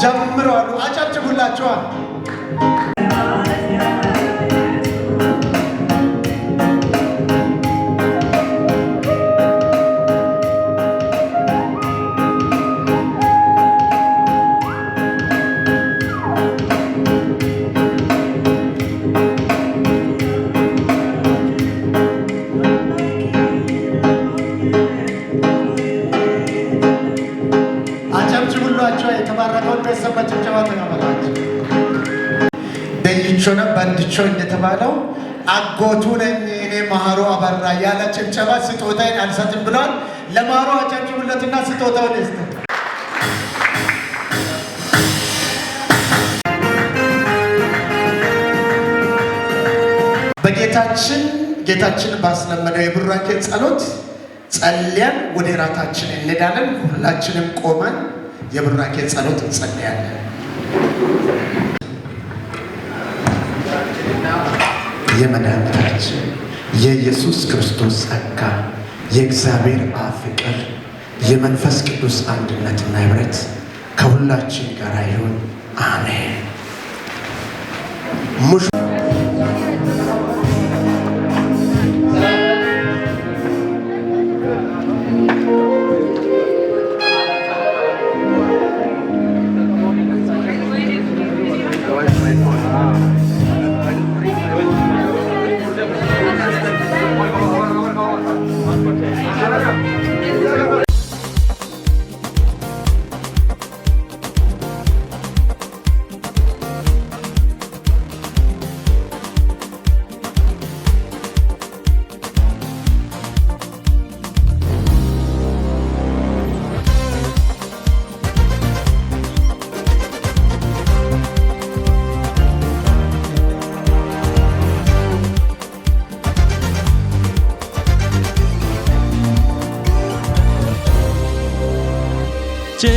G: ጀምረዋሉ። አጨብጭቡላቸዋል። አጨብጭቡላቸው። የተባረከውን ቤተሰብ በጭብጨባ ተቀበሏቸው። ደይቾ ነው በንድቾ እንደተባለው አጎቱ ነኝ እኔ ማሮ አበራ ያለ ጭብጨባ ስጦታዬን አልሰጥም ብለዋል። ለማሮ አጨብጭቡለትና ስጦታውን ይስጥ። በጌታችን ጌታችን ባስለመደው የቡራኬ ጸሎት ጸልያን ወደ ራታችን እንሄዳለን። ሁላችንም ቆመን የቡራኬ ጸሎት እንጸልያለን። የመድኃኒታችን የኢየሱስ ክርስቶስ ጸጋ፣ የእግዚአብሔር አብ ፍቅር፣ የመንፈስ ቅዱስ አንድነትና ኅብረት ከሁላችን ጋር ይሁን። አሜን።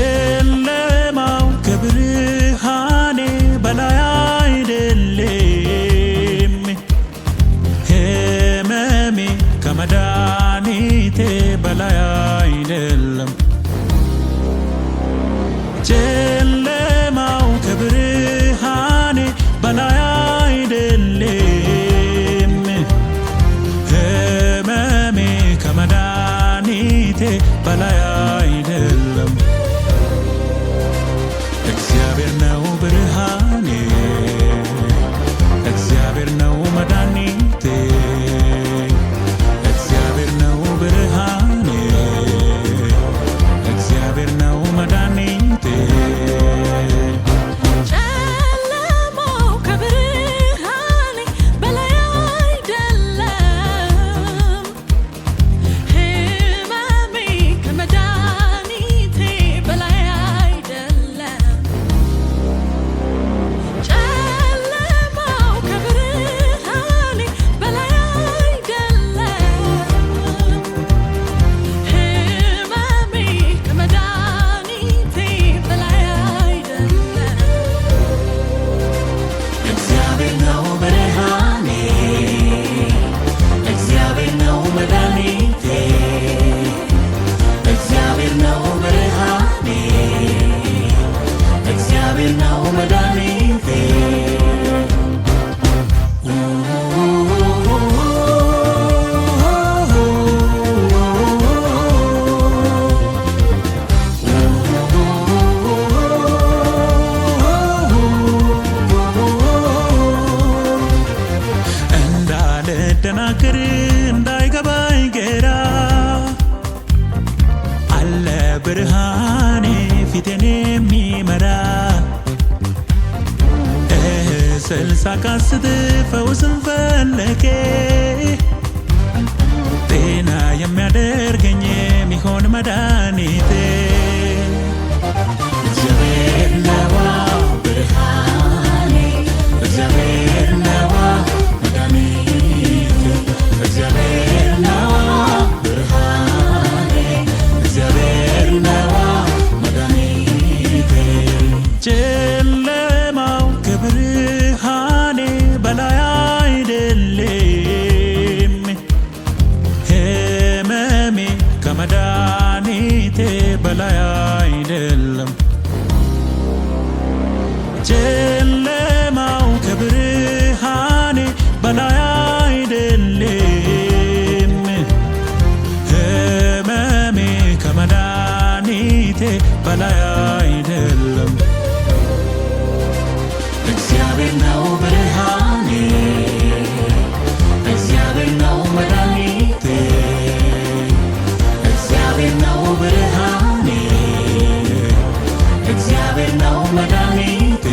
H: ጨለማው ከብርሃኔ በላይ አይደለም፣ ህመሜ ከመድኃኒቴ በላይ አይደለም። ጨለማው ከብርሃኔ በላይ አይደለም፣ ህመሜ ከመድኃኒቴ በላይ አይደለም። እግዚአብሔር ነው ብርሃኔ፣ እግዚአብሔር ነው መድኃኒቴ፣ እግዚአብሔር ነው ብርሃኔ፣ እግዚአብሔር ነው መድኃኒቴ።
F: ጨለማው ከብርሃኔ በላይ አይደለም፣ ህመሜ ከመድኃኒቴ በላይ አይደለም። ጨለማው ከብርሃኔ በላይ አይደለም፣ ህመሜ ከመድኃኒቴ በላይ አይደለም።
H: እግዚአብሔር ነው ብርሃኔ፣ እግዚአብሔር ነው መድኃኒቴ፣ እግዚአብሔር ነው ብርሃኔ፣ እግዚአብሔር ነው መድኃኒቴ። እንዳልደናገር እንዳይገባኝ ግራ አለ ብርሃኔ ፊቴን የሚመራ ስል ሳቃስት ፈውስን ፈለጌ ጤና የሚያደርገኝ የሚሆን መድኃኒቴ እግዚአብሔር ነዋ ብርሃኔ፣ እግዚአብሔር ነዋ መድኃኒቴ፣ እግዚአብሔር ነዋ ብርሃኔ፣ እግዚአብሔር ነዋ። ጨለማው ከብርሃኔ በላይ አይደለም፣ ህመሜ ከመድኃኒቴ በላይ አይደለም። እግዚአብሔር ነው ብርሃኔ፣ እግዚአብሔር ነው መድኃኒቴ፣ እግዚአብሔር ነው ብርሃኔ፣ እግዚአብሔር ነው መድኃኒቴ።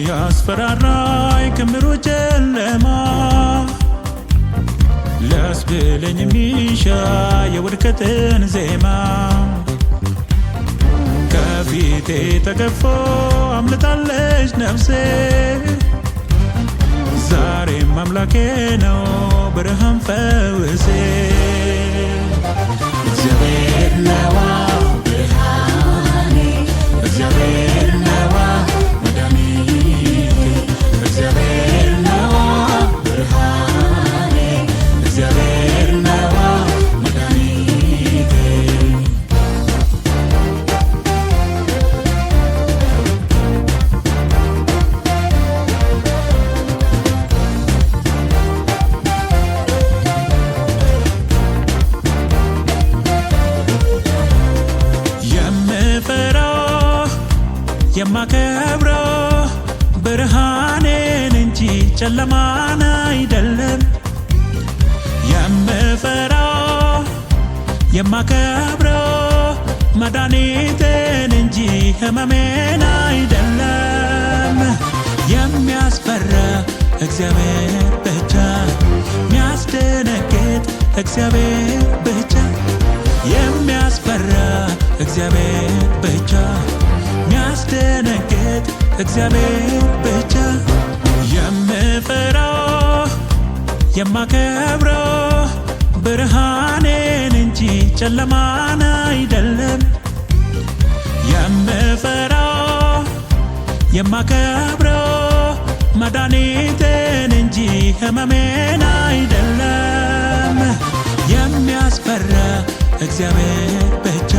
H: የሚያስፈራራኝ ክምሩ ጨለማ፣ ሊያስብለኝ የሚሻ የውድቀትን ዜማ፣ ከፊቴ ተገፎ አምልጣለች ነፍሴ። ዛሬም አምላኬ ነው ብርሃን ፈውሴ። እግዚአብሔር ነዋ ብርሃኔ፣ እግዚአብሔር ነዋ መድኃኒቴ፣ እግዚአብሔር ነዋ ብርሃኔ፣ እግዚአብሔር ነዋ መድኃኒቴ። የምፈራው የማከብረው ብርሃኔን እንጂ ጨለማን አይደለም። የምፈራው የማከብረው መድኃኒቴን እንጂ ሕመሜን አይደለም። የሚያስፈራ እግዚአብሔር ብቻ፣ የሚያስደነግጥ እግዚአብሔር ብቻ፣ የሚያስፈራ እግዚአብሔር ብቻ፣ የሚያስደነግጥ እግዚአብሔር ብቻ። የምፈራው የማከብረው ብርሃኔን እንጂ ጨለማን አይደለም። የምፈራው የማከብረው መድኃኒቴን እንጂ ሕመሜን አይደለም። የሚያስፈራ እግዚአብሔር ብቻ፣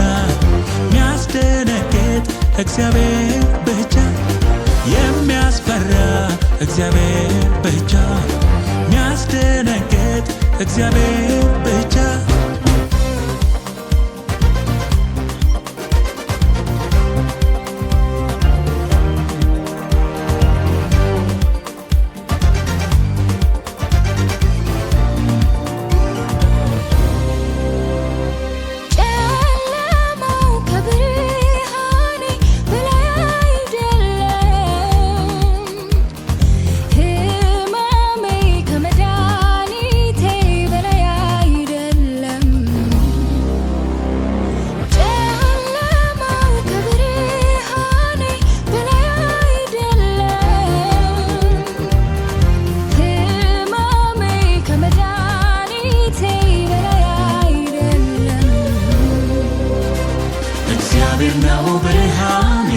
H: የሚያስደነግጥ እግዚአብሔር ብቻ፣ የሚያስፈራ እግዚአብሔር ብቻ፣ የሚያስደነግጥ እግዚአብሔር ብቻ።
F: ጨለማው ከብርሃኔ በላይ አይደለም፣ ሕመሜ ከመድኃኒቴ በላይ አይደለም። ጨለማው ከብርሃኔ በላይ አይደለም፣ ሕመሜ ከመድኃኒቴ በላይ አይደለም።
H: እግዚአብሔር ነው ብርሃኔ።